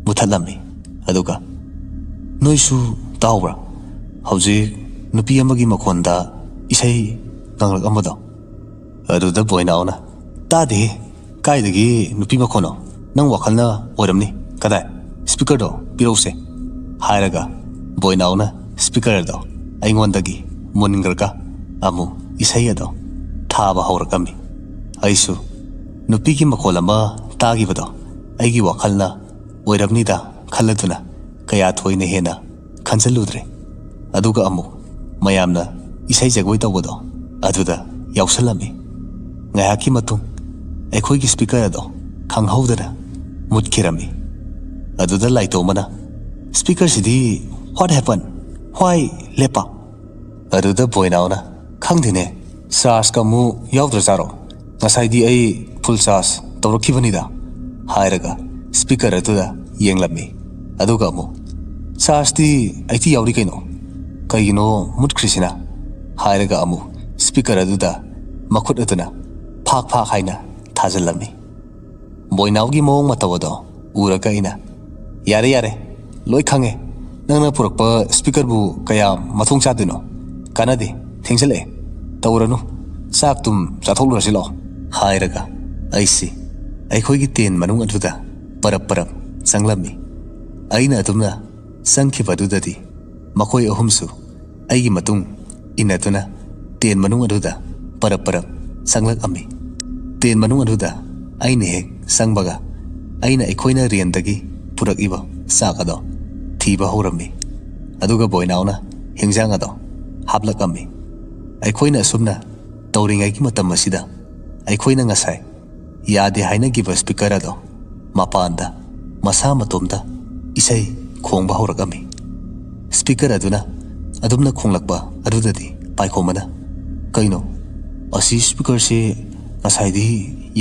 ꯃꯨꯊꯠꯂꯝꯃꯤ꯫ ꯑꯗꯨꯒ ꯅꯣꯏꯁꯨ ꯇꯥꯍꯧꯕ꯭ꯔꯥ? ꯍꯧꯖꯤꯛ ꯅꯨꯄꯤ ꯑꯃꯒꯤ ꯃꯈꯣꯟꯗ ꯏꯁꯩ ꯉꯪꯂꯛꯑꯝꯕꯗꯣ꯫ ꯑꯗꯨꯗ ꯕꯣꯏꯅꯥꯎꯅ, "ꯇꯥꯗꯦꯍꯦ, ꯀꯥꯏꯗꯒꯤ ꯅꯨꯄꯤ ꯃꯈꯣꯟꯅꯣ? ꯅꯪ ꯋꯥꯈꯜꯅ ꯑꯣꯏꯔꯝꯅꯤ꯫ ꯀꯗꯥꯏ? ꯁ꯭ꯄꯤꯀꯔꯗꯣ ꯄꯤꯔꯛꯎꯁꯦ," ꯍꯥꯏꯔꯒ ꯕꯣꯏꯅꯥꯎꯅ ꯁ꯭ꯄꯤꯀꯔꯗꯣ ꯑꯩꯉꯣꯟꯗꯒꯤ ꯃꯨꯟꯈ꯭ꯔꯒ ꯑꯃꯨꯛ ꯏꯁꯩ ꯑꯗꯣ ꯊꯥꯕ ꯍꯧꯔꯛꯂꯝꯃꯤ꯫ ꯑꯩꯁꯨ ꯅꯨꯄꯤꯒꯤ ꯃꯈꯣꯜ ꯑꯃ ꯇꯥꯈꯤꯕꯗꯣ ꯑꯩꯒꯤ ꯋꯥꯈꯜꯅ ꯑꯣꯏꯔꯝꯅꯤꯗ ꯈꯜꯂꯗꯨꯅ ꯀꯌꯥ ꯊꯣꯏꯅ ꯍꯦꯟꯅ ꯈꯟꯖꯜꯂꯨꯗ꯭ꯔꯦ꯫ ꯑꯗꯨꯒ ꯑꯃꯨꯛ ꯃꯌꯥꯝꯅ ꯏꯁꯩ ꯖꯒꯣꯏ ꯇꯧꯕꯗꯣ ꯑꯗꯨꯗ ꯌꯥꯎꯁꯜꯂꯝꯃꯤ꯫ ꯉꯥꯏꯍꯥꯛꯀꯤ ꯃꯇꯨꯡ ꯑꯩꯈꯣꯏꯒꯤ ꯁ꯭ꯄꯤꯀꯔ ꯑꯗꯣ ꯈꯪꯍꯧꯗꯅ ꯃꯨꯠꯈꯤꯔꯝꯃꯤ꯫ ꯑꯗꯨꯗ ꯂꯥꯏꯇꯣꯝꯕꯅ, "ꯁ꯭ꯄꯤꯀꯔꯁꯤꯗꯤ what happened? Why ꯂꯦꯞꯄ?" ꯑꯗꯨꯗ ꯕꯣꯏꯅꯥꯎꯅ, "ꯈꯪꯗꯦꯅꯦ, ꯆꯥꯔꯖꯀ ꯑꯃꯨꯛ ꯌꯥꯎꯗ꯭ꯔꯖꯥꯔꯣ? ꯉꯁꯥꯏꯗꯤ ꯑꯩ ꯐꯨꯜ ꯆꯥꯔꯖ ꯇꯧꯔꯛꯈꯤꯕꯅꯤꯗ," ꯍꯥꯏꯔꯒ ꯁ꯭ꯄꯤꯀꯔ ꯑꯗꯨꯗ ꯌꯦꯡꯂꯝꯃꯤ꯫ ꯑꯗꯨꯒ ꯑꯃꯨꯛ, "ꯆꯥꯔꯖꯇꯤ ꯑꯩꯠꯇꯤ ꯌꯥꯎꯔꯤ ꯀꯩꯅꯣ, ꯀꯩꯒꯤꯅꯣ ꯃꯨꯠꯈ꯭ꯔꯤꯁꯤꯅ?" ꯍꯥꯏꯔꯒ ꯑꯃꯨꯛ ꯁ꯭ꯄꯤꯀꯔ ꯑꯗꯨꯗ ꯃꯈꯨꯠ ꯑꯗꯨꯅ ꯐꯥꯛ ꯐꯥꯛ ꯍꯥꯏꯅ ꯊꯥꯖꯤꯜꯂꯝꯃꯤ꯫ ꯕꯣꯏꯅꯥꯎꯒꯤ ꯃꯑꯣꯡ ꯃꯇꯧ ꯑꯗꯣ ꯎꯔꯒ ꯑꯩꯅ, "ꯌꯥꯔꯦ, ꯌꯥꯔꯦ, ꯂꯣꯏ ꯈꯪꯉꯦ꯫ ꯅꯪꯅ ꯄꯨꯔꯛꯄ ꯁ꯭ꯄꯤꯀꯔꯕꯨ ꯀꯌꯥꯝ ꯃꯊꯣꯡ ꯆꯥꯗꯣꯏꯅꯣ? ꯀꯥꯟꯅꯗꯦ, ꯊꯦꯡꯖꯤꯜꯂꯛꯑꯦ꯫ ꯇꯧꯔꯅꯨ, ꯆꯥꯛ ꯇꯨꯝ ꯆꯥꯊꯣꯛꯂꯨꯔꯁꯤ ꯂꯥꯛꯑꯣ," ꯍꯥꯏꯔꯒ ꯑꯩꯁꯤ ꯑꯩꯈꯣꯏꯒꯤ ꯇꯦꯟ ꯃꯅꯨꯡ ꯑꯗꯨꯗ ꯄꯔꯞ ꯄꯔꯞ ꯆꯪꯂꯝꯃꯤ꯫ ꯑꯩꯅ ꯑꯗꯨꯝꯅ ꯆꯪꯈꯤꯕ ꯑꯗꯨꯗꯗꯤ ꯃꯈꯣꯏ ꯑꯍꯨꯝꯁꯨ ꯑꯩꯒꯤ ꯃꯇꯨꯡ ꯏꯟꯅꯗꯨꯅ ꯇꯦꯟ ꯃꯅꯨꯡ ꯑꯗꯨꯗ ꯄꯔꯞ ꯄꯔꯞ ꯆꯪꯂꯛꯑꯝꯃꯤ꯫ ꯇꯦꯟ ꯃꯅꯨꯡ ꯑꯗꯨꯗ ꯑꯩꯅ ꯍꯦꯛ ꯆꯪꯕꯒ ꯑꯩꯅ ꯑꯩꯈꯣꯏꯅ ꯔꯦꯟꯗꯒꯤ ꯄꯨꯔꯛꯏꯕ ꯆꯥꯛ ꯑꯗꯣ ꯊꯤꯕ ꯍꯧꯔꯝꯃꯤ꯫ ꯑꯗꯨꯒ ꯕꯣꯏꯅꯥꯎꯅ ꯍꯤꯟꯖꯥꯡ ꯑꯗꯣ ꯍꯥꯞꯂꯛꯑꯝꯃꯤ꯫ ꯑꯩꯈꯣꯏꯅ ꯑꯁꯨꯝꯅ ꯇꯧꯔꯤꯉꯩꯒꯤ ꯃꯇꯝ ꯑꯁꯤꯗ ꯑꯩꯈꯣꯏꯅ ꯉꯁꯥꯏ ꯌꯥꯗꯦ ꯍꯥꯏꯅꯈꯤꯕ ꯁ꯭ꯄꯤꯀꯔ ꯑꯗꯣ ꯃꯄꯥꯟꯗ ꯃꯁꯥ ꯃꯇꯣꯝꯇ ꯏꯁꯩ ꯈꯣꯡꯕ ꯍꯧꯔꯛꯂꯝꯃꯤ꯫ ꯁ꯭ꯄꯤꯀꯔ ꯑꯗꯨꯅ ꯑꯗꯨꯝꯅ ꯈꯣꯡꯂꯛꯄ ꯑꯗꯨꯗꯗꯤ ꯄꯥꯏꯈꯣꯝꯕꯅ, "ꯀꯩꯅꯣ, ꯑꯁꯤ ꯁ꯭ꯄꯤꯀꯔꯁꯤ ꯉꯁꯥꯏꯗꯤ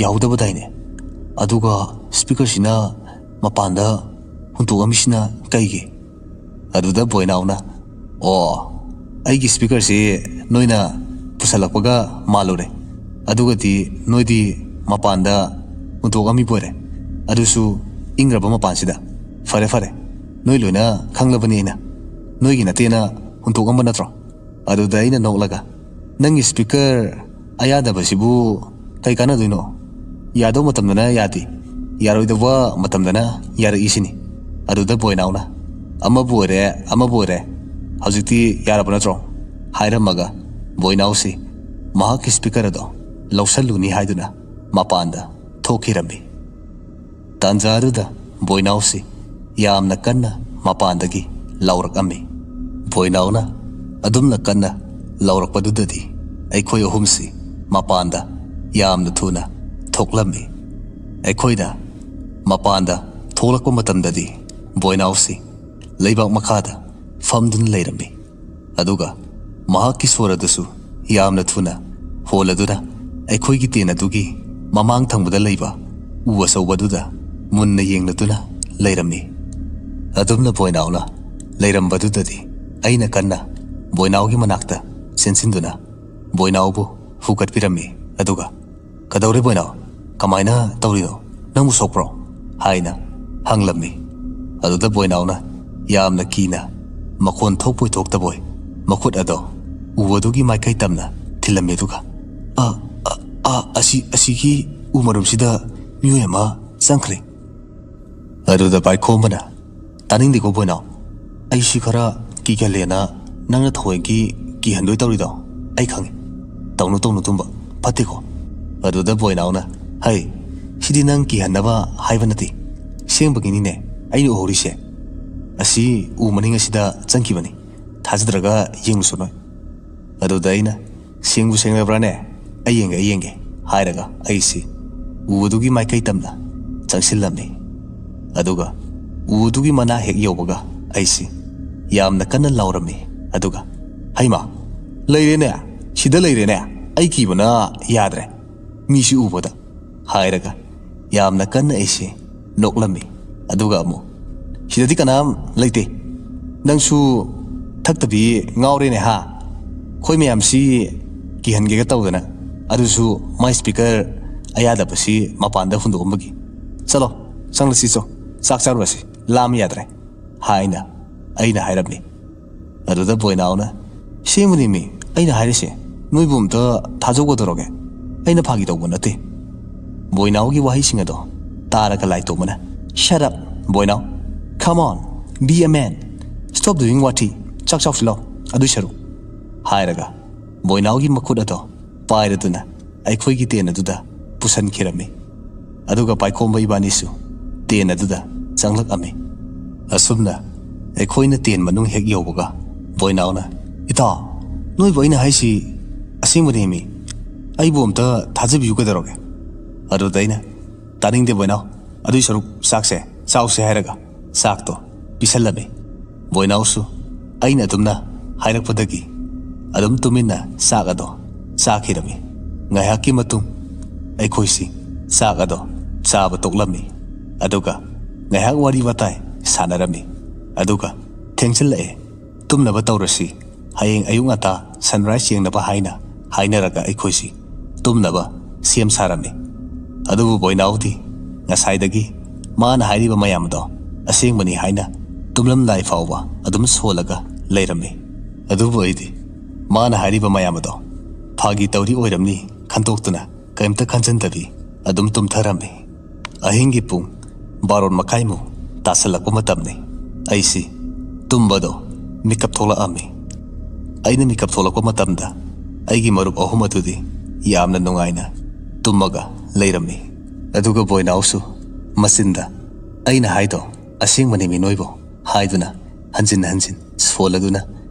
ꯌꯥꯍꯧꯗꯕꯗꯥꯏꯅꯦ? ꯑꯗꯨꯒ ꯁ꯭ꯄꯤꯀꯔꯁꯤꯅ ꯃꯄꯥꯟꯗ ꯍꯨꯟꯇꯣꯛꯂꯝꯃꯤꯁꯤꯅ ꯀꯩꯒꯤ?" ꯑꯗꯨꯗ ꯕꯣꯏꯅꯥꯎꯅ, "ꯑꯣ, ꯑꯩꯒꯤ ꯁ꯭ꯄꯤꯀꯔꯁꯤ ꯅꯣꯏꯅ ꯄꯨꯁꯜꯂꯛꯄꯒ ꯃꯥꯜꯂꯨꯔꯦ꯫ ꯑꯗꯨꯒꯗꯤ ꯅꯣꯏꯗꯤ ꯃꯄꯥꯟꯗ ꯍꯨꯟꯇꯣꯛꯂꯝꯃꯤꯕꯣꯏꯔꯦ꯫ ꯑꯗꯨꯁꯨ ꯏꯪꯈ꯭ꯔꯕ ꯃꯄꯥꯟꯁꯤꯗ꯫ ꯐꯔꯦ, ꯐꯔꯦ, ꯅꯣꯏ ꯂꯣꯏꯅ ꯈꯪꯂꯕꯅꯤ ꯑꯩꯅ꯫ ꯅꯣꯏꯒꯤ ꯅꯠꯇꯦꯅ ꯍꯨꯟꯗꯣꯛꯑꯝꯕ ꯅꯠꯇ꯭ꯔꯣ? ꯑꯗꯨꯗ ꯑꯩꯅ ꯅꯣꯛꯂꯒ, "ꯅꯪꯒꯤ ꯁ꯭ꯄꯤꯀꯔ ꯑꯌꯥꯗꯕꯁꯤꯕꯨ ꯀꯩ ꯀꯥꯟꯅꯗꯣꯏꯅꯣ? ꯌꯥꯗꯧ ꯃꯇꯝꯗꯅ ꯌꯥꯗꯦ, ꯌꯥꯔꯣꯏꯗꯧꯕ ꯃꯇꯝꯗꯅ ꯌꯥꯔꯛꯏꯁꯤꯅꯤ"꯫ ꯑꯗꯨꯗ ꯕꯣꯏꯅꯥꯎꯅ, "ꯑꯃꯕꯨ ꯑꯣꯏꯔꯦ, ꯑꯃꯕꯨ ꯑꯣꯏꯔꯦ, ꯍꯧꯖꯤꯛꯇꯤ ꯌꯥꯔꯕ ꯅꯠꯇ꯭ꯔꯣ?" ꯍꯥꯏꯔꯝꯃꯒ ꯕꯣꯏꯅꯥꯎꯁꯤ ꯃꯍꯥꯛꯀꯤ ꯁ꯭ꯄꯤꯀꯔ ꯑꯗꯣ ꯂꯧꯁꯜꯂꯨꯅꯤ ꯍꯥꯏꯗꯨꯅ ꯃꯄꯥꯟꯗ ꯊꯣꯛꯈꯤꯔꯝꯃꯤ꯫ ꯇꯥꯟꯖꯥ ꯑꯗꯨꯗ ꯕꯣꯏꯅꯥꯎꯁꯤ ꯌꯥꯝꯅ ꯀꯟꯅ ꯃꯄꯥꯟꯗꯒꯤ ꯂꯥꯎꯔꯛꯑꯝꯃꯤ꯫ ꯕꯣꯏꯅꯥꯎꯅ ꯑꯗꯨꯝꯅ ꯀꯟꯅ ꯂꯥꯎꯔꯛꯄꯗꯨꯗꯗꯤ ꯑꯩꯈꯣꯏ ꯑꯍꯨꯝꯁꯤ ꯃꯄꯥꯟꯗ ꯌꯥꯝꯅ ꯊꯨꯅ ꯊꯣꯛꯂꯝꯃꯤ꯫ ꯑꯩꯈꯣꯏꯅ ꯃꯄꯥꯟꯗ ꯊꯣꯛꯂꯛꯄ ꯃꯇꯝꯗꯗꯤ ꯕꯣꯏꯅꯥꯎꯁꯤ ꯂꯩꯕꯥꯛ ꯃꯈꯥꯗ ꯐꯝꯗꯨꯅ ꯂꯩꯔꯝꯃꯤ꯫ ꯑꯗꯨꯒ ꯃꯍꯥꯛꯀꯤ ꯁꯣꯔ ꯑꯗꯨꯁꯨ ꯌꯥꯝꯅ ꯊꯨꯅ ꯍꯣꯜꯂꯗꯨꯅ ꯑꯩꯈꯣꯏꯒꯤ ꯇꯦꯟ ꯑꯗꯨꯒꯤ ꯃꯃꯥꯡ ꯊꯪꯕꯗ ꯂꯩꯕ ꯎ ꯑꯆꯧꯕꯗꯨꯗ ꯃꯨꯟꯅ ꯌꯦꯡꯂꯗꯨꯅ ꯂꯩꯔꯝꯃꯤ꯫ ꯑꯗꯨꯝꯅ ꯕꯣꯏꯅꯥꯎꯅ ꯂꯩꯔꯝꯕꯗꯨꯗꯗꯤ ꯑꯩꯅ ꯀꯟꯅ ꯕꯣꯏꯅꯥꯎꯒꯤ ꯃꯅꯥꯛꯇ ꯆꯦꯟꯁꯤꯟꯗꯨꯅ ꯕꯣꯏꯅꯥꯎꯕꯨ ꯍꯨꯒꯠꯄꯤꯔꯝꯃꯤ꯫ ꯑꯗꯨꯒ, "ꯀꯗꯧꯔꯦ ꯕꯣꯏꯅꯥꯎ? ꯀꯃꯥꯏꯅ ꯇꯧꯔꯤꯅꯣ? ꯅꯪꯕꯨ ꯁꯣꯛꯄ꯭ꯔꯣ?" ꯍꯥꯏꯅ ꯍꯪꯂꯝꯃꯤ꯫ ꯑꯗꯨꯗ ꯕꯣꯏꯅꯥꯎꯅ ꯌꯥꯝꯅ ꯀꯤꯅ ꯃꯈꯣꯟ ꯊꯣꯛꯄꯣꯏ ꯊꯣꯛꯇꯕꯣꯏ ꯃꯈꯨꯠ ꯑꯗꯣ ꯎ ꯑꯗꯨꯒꯤ ꯃꯥꯏꯀꯩ ꯇꯝꯅ ꯊꯤꯜꯂꯝꯃꯤ꯫ ꯑꯗꯨꯒ, "ꯑ, ꯑ, ꯑ, ꯑꯁꯤ, ꯑꯁꯤꯒꯤ ꯎ ꯃꯔꯨꯝꯁꯤꯗ ꯃꯤꯑꯣꯏ ꯑꯃ ꯆꯪꯈ꯭ꯔꯦ"꯫ ꯑꯗꯨꯗ ꯄꯥꯏꯈꯣꯝꯕꯅ, "ꯇꯥꯅꯤꯡꯗꯦꯀꯣ ꯕꯣꯏꯅꯥꯎ, ꯑꯩꯁꯤ ꯈꯔ ꯀꯤꯒꯜꯂꯦꯅ ꯅꯪꯅ ꯊꯑꯣꯏꯒꯤ ꯀꯤꯍꯟꯗꯣꯏ ꯇꯧꯔꯤꯗꯣ ꯑꯩ ꯈꯪꯉꯤ꯫ ꯇꯧꯅꯨ, ꯇꯧꯅꯨ, ꯇꯨꯝꯕ ꯐꯠꯇꯦꯀꯣ"꯫ ꯑꯗꯨꯗ ꯕꯣꯏꯅꯥꯎꯅ, "ꯍꯩ, ꯁꯤꯗꯤ ꯅꯪ ꯀꯤꯍꯟꯅꯕ ꯍꯥꯏꯕ ꯅꯠꯇꯦ, ꯁꯦꯡꯕꯒꯤꯅꯤꯅꯦ ꯑꯩꯅ ꯎꯍꯧꯔꯤꯁꯦ꯫ ꯑꯁꯤ ꯎ ꯃꯅꯤꯡ ꯑꯁꯤꯗ ꯆꯪꯈꯤꯕꯅꯤ, ꯊꯥꯖꯗ꯭ꯔꯒ ꯌꯦꯡꯂꯨꯁꯣ ꯅꯣꯏ"꯫ ꯑꯗꯨꯗ ꯑꯩꯅ, "ꯁꯦꯡꯕꯨ ꯁꯦꯡꯂꯕ꯭ꯔꯥꯅꯦ? ꯑꯩ ꯌꯦꯡꯒꯦ, ꯑꯩ ꯌꯦꯡꯒꯦ" ꯍꯥꯏꯔꯒ ꯑꯩꯁꯤ ꯎ ꯑꯗꯨꯒꯤ ꯃꯥꯏꯀꯩ ꯇꯝꯅ ꯆꯪꯁꯤꯜꯂꯝꯃꯤ꯫ ꯑꯗꯨꯒ ꯎ ꯑꯗꯨꯒꯤ ꯃꯅꯥ ꯍꯦꯛ ꯌꯧꯕꯒ ꯑꯩꯁꯤ ꯌꯥꯝꯅ ꯀꯟꯅ ꯂꯥꯎꯔꯝꯃꯤ꯫ ꯑꯗꯨꯒ, "ꯍꯩꯃꯥ, ꯂꯩꯔꯦꯅꯦ, ꯁꯤꯗ ꯂꯩꯔꯦꯅꯦ, ꯑꯩ ꯀꯤꯕꯅ ꯌꯥꯗ꯭ꯔꯦ ꯃꯤꯁꯤ ꯎꯕꯗ" ꯍꯥꯏꯔꯒ ꯌꯥꯝꯅ ꯀꯟꯅ ꯑꯩꯁꯤ ꯅꯣꯛꯂꯝꯃꯤ꯫ ꯑꯗꯨꯒ ꯑꯃꯨꯛ, "ꯁꯤꯗꯗꯤ ꯀꯅꯥꯝ ꯂꯩꯇꯦ, ꯅꯪꯁꯨ ꯊꯛꯇꯕꯤ ꯉꯥꯎꯔꯦꯅꯦ ꯍꯥ? ꯑꯩꯈꯣꯏ ꯃꯌꯥꯝꯁꯤ ꯀꯤꯍꯟꯒꯦꯒ ꯇꯧꯗꯅ, ꯑꯗꯨꯁꯨ ꯃꯥꯏ ꯁ꯭ꯄꯤꯀꯔ ꯑꯌꯥꯗꯕꯁꯤ ꯃꯄꯥꯟꯗ ꯍꯨꯟꯗꯣꯛꯑꯝꯕꯒꯤ꯫ ꯆꯠꯂꯣ, ꯆꯪꯂꯁꯤ ꯆꯣ, ꯆꯥꯛ ꯆꯥꯔꯨꯔꯁꯤ, ꯂꯥꯝ ꯌꯥꯗ꯭ꯔꯦ"꯫ ꯍꯥꯏꯅ ꯑꯩꯅ ꯍꯥꯏꯔꯝꯃꯤ꯫ ꯑꯗꯨꯗ ꯕꯣꯏꯅꯥꯎꯅ, "ꯁꯦꯡꯕꯅꯤꯃꯤ ꯑꯩꯅ ꯍꯥꯏꯔꯤꯁꯦ, ꯅꯣꯏꯕꯨ ꯑꯝꯇ ꯊꯥꯖꯧꯒꯗꯧꯔꯒꯦ, ꯑꯩꯅ ꯐꯥꯒꯤ ꯇꯧꯕ ꯅꯠꯇꯦ꯫" ꯕꯣꯏꯅꯥꯎꯒꯤ ꯋꯥꯍꯩꯁꯤꯡ ꯑꯗꯣ ꯇꯥꯔꯒ ꯂꯥꯏꯇꯣꯝꯕꯅ, "Shut up, Boinao. Come on, be a man. Stop doing ꯋꯥꯊꯤ꯫ ꯆꯥꯛ ꯆꯥꯎꯁꯤ ꯂꯥꯎ, ꯑꯗꯨꯏ ꯁꯔꯨꯛ," ꯍꯥꯏꯔꯒ ꯕꯣꯏꯅꯥꯎꯒꯤ ꯃꯈꯨꯠ ꯑꯗꯣ ꯄꯥꯏꯔꯗꯨꯅ ꯑꯩꯈꯣꯏꯒꯤ ꯇꯦꯟ ꯑꯗꯨꯗ ꯄꯨꯁꯟꯈꯤꯔꯝꯃꯤ꯫ ꯑꯗꯨꯒ ꯄꯥꯏꯈꯣꯝꯕ ꯏꯕꯥꯅꯤꯁꯨ ꯇꯦꯟ ꯑꯗꯨꯗ ꯆꯪꯂꯛꯑꯝꯃꯤ꯫ ꯑꯁꯨꯝꯅ ꯑꯩꯈꯣꯏꯅ ꯇꯦꯟ ꯃꯅꯨꯡ ꯍꯦꯛ ꯌꯧꯕꯒ ꯕꯣꯏꯅꯥꯎꯅ, "ꯏꯇꯥꯎ, ꯅꯣꯏꯕꯨ ꯑꯩꯅ ꯍꯥꯏꯁꯤ ꯑꯁꯦꯡꯕꯅꯦꯃꯤ, ꯑꯩꯕꯨ ꯑꯝꯇ ꯊꯥꯖꯕꯤꯌꯨ ꯀꯩꯗꯧꯔꯒꯦ?" ꯑꯗꯨꯗ ꯑꯩꯅ, "ꯇꯥꯅꯤꯡꯗꯦ ꯕꯣꯏꯅꯥꯎ, ꯑꯗꯨꯏ ꯁꯔꯨꯛ ꯆꯥꯛꯁꯦ ꯆꯥꯎꯁꯦ" ꯍꯥꯏꯔꯒ ꯆꯥꯛꯇꯣ ꯄꯤꯁꯜꯂꯝꯃꯤ꯫ ꯕꯣꯏꯅꯥꯎꯁꯨ ꯑꯩꯅ ꯑꯗꯨꯝꯅ ꯍꯥꯏꯔꯛꯄꯗꯒꯤ ꯑꯗꯨꯝ ꯇꯨꯃꯤꯟꯅ ꯆꯥꯛ ꯑꯗꯣ ꯆꯥꯈꯤꯔꯝꯃꯤ꯫ ꯉꯥꯏꯍꯥꯛꯀꯤ ꯃꯇꯨꯡ ꯑꯩꯈꯣꯏꯁꯤ ꯆꯥꯛ ꯑꯗꯣ ꯆꯥꯕ ꯇꯣꯛꯂꯝꯃꯤ꯫ ꯑꯗꯨꯒ ꯉꯥꯏꯍꯥꯛ ꯋꯥꯔꯤ ꯋꯥꯇꯥꯏ ꯁꯥꯟꯅꯔꯝꯃꯤ꯫ ꯑꯗꯨꯒ ꯊꯦꯡꯖꯤꯜꯂꯛꯑꯦ, ꯇꯨꯝꯅꯕ ꯇꯧꯔꯁꯤ, ꯍꯌꯦꯡ ꯑꯌꯨꯛ ꯉꯟꯇꯥ sunrise ꯌꯦꯡꯅꯕ ꯍꯥꯏꯅ ꯍꯥꯏꯅꯔꯒ ꯑꯩꯈꯣꯏꯁꯤ ꯇꯨꯝꯅꯕ ꯁꯦꯝ ꯁꯥꯔꯝꯃꯤ꯫ ꯑꯗꯨꯕꯨ ꯕꯣꯏꯅꯥꯎꯗꯤ ꯉꯁꯥꯏꯗꯒꯤ ꯃꯥꯅ ꯍꯥꯏꯔꯤꯕ ꯃꯌꯥꯝ ꯑꯗꯣ ꯑꯁꯦꯡꯕꯅꯤ ꯍꯥꯏꯅ ꯇꯨꯝꯂꯝꯗꯥꯏ ꯐꯥꯎꯕ ꯑꯗꯨꯝ ꯁꯣꯜꯂꯒ ꯂꯩꯔꯝꯃꯤ꯫ ꯑꯗꯨꯕꯨ ꯑꯩꯗꯤ ꯃꯥꯅ ꯍꯥꯏꯔꯤꯕ ꯃꯌꯥꯝ ꯑꯗꯣ ꯐꯥꯒꯤ ꯇꯧꯔꯤ ꯑꯣꯏꯔꯝꯅꯤ ꯈꯟꯗꯣꯛꯇꯨꯅ ꯀꯔꯤꯝꯇ ꯈꯟꯖꯟꯗꯕꯤ ꯑꯗꯨꯝ ꯇꯨꯝꯊꯔꯝꯃꯤ꯫ ꯑꯍꯤꯡꯒꯤ ꯄꯨꯡ ꯕꯥꯔꯣ ꯃꯈꯥꯏꯃꯨꯛ ꯇꯥꯁꯜꯂꯛꯄ ꯃꯇꯝꯅꯤ꯫ ꯑꯩꯁꯤ ꯇꯨꯝꯕꯗꯣ ꯃꯤꯀꯞ ꯊꯣꯛꯂꯛꯑꯝꯃꯤ꯫ ꯑꯩꯅ ꯃꯤꯀꯞ ꯊꯣꯛꯂꯛꯄ ꯃꯇꯝꯗ ꯑꯩꯒꯤ ꯃꯔꯨꯞ ꯑꯍꯨꯝ ꯑꯗꯨꯗꯤ ꯌꯥꯝꯅ ꯅꯨꯡꯉꯥꯏꯅ ꯇꯨꯝꯃꯒ ꯂꯩꯔꯝꯃꯤ꯫ ꯑꯗꯨꯒ ꯕꯣꯏꯅꯥꯎꯁꯨ ꯃꯆꯤꯟꯗ "ꯑꯩꯅ ꯍꯥꯏꯗꯣ ꯑꯁꯦꯡꯕꯅꯤ ꯃꯤ ꯅꯣꯏꯕꯣ" ꯍꯥꯏꯗꯨꯅ ꯍꯟꯖꯤꯟ ꯍꯟꯖꯤꯟ ꯁꯣꯜꯂꯗꯨꯅ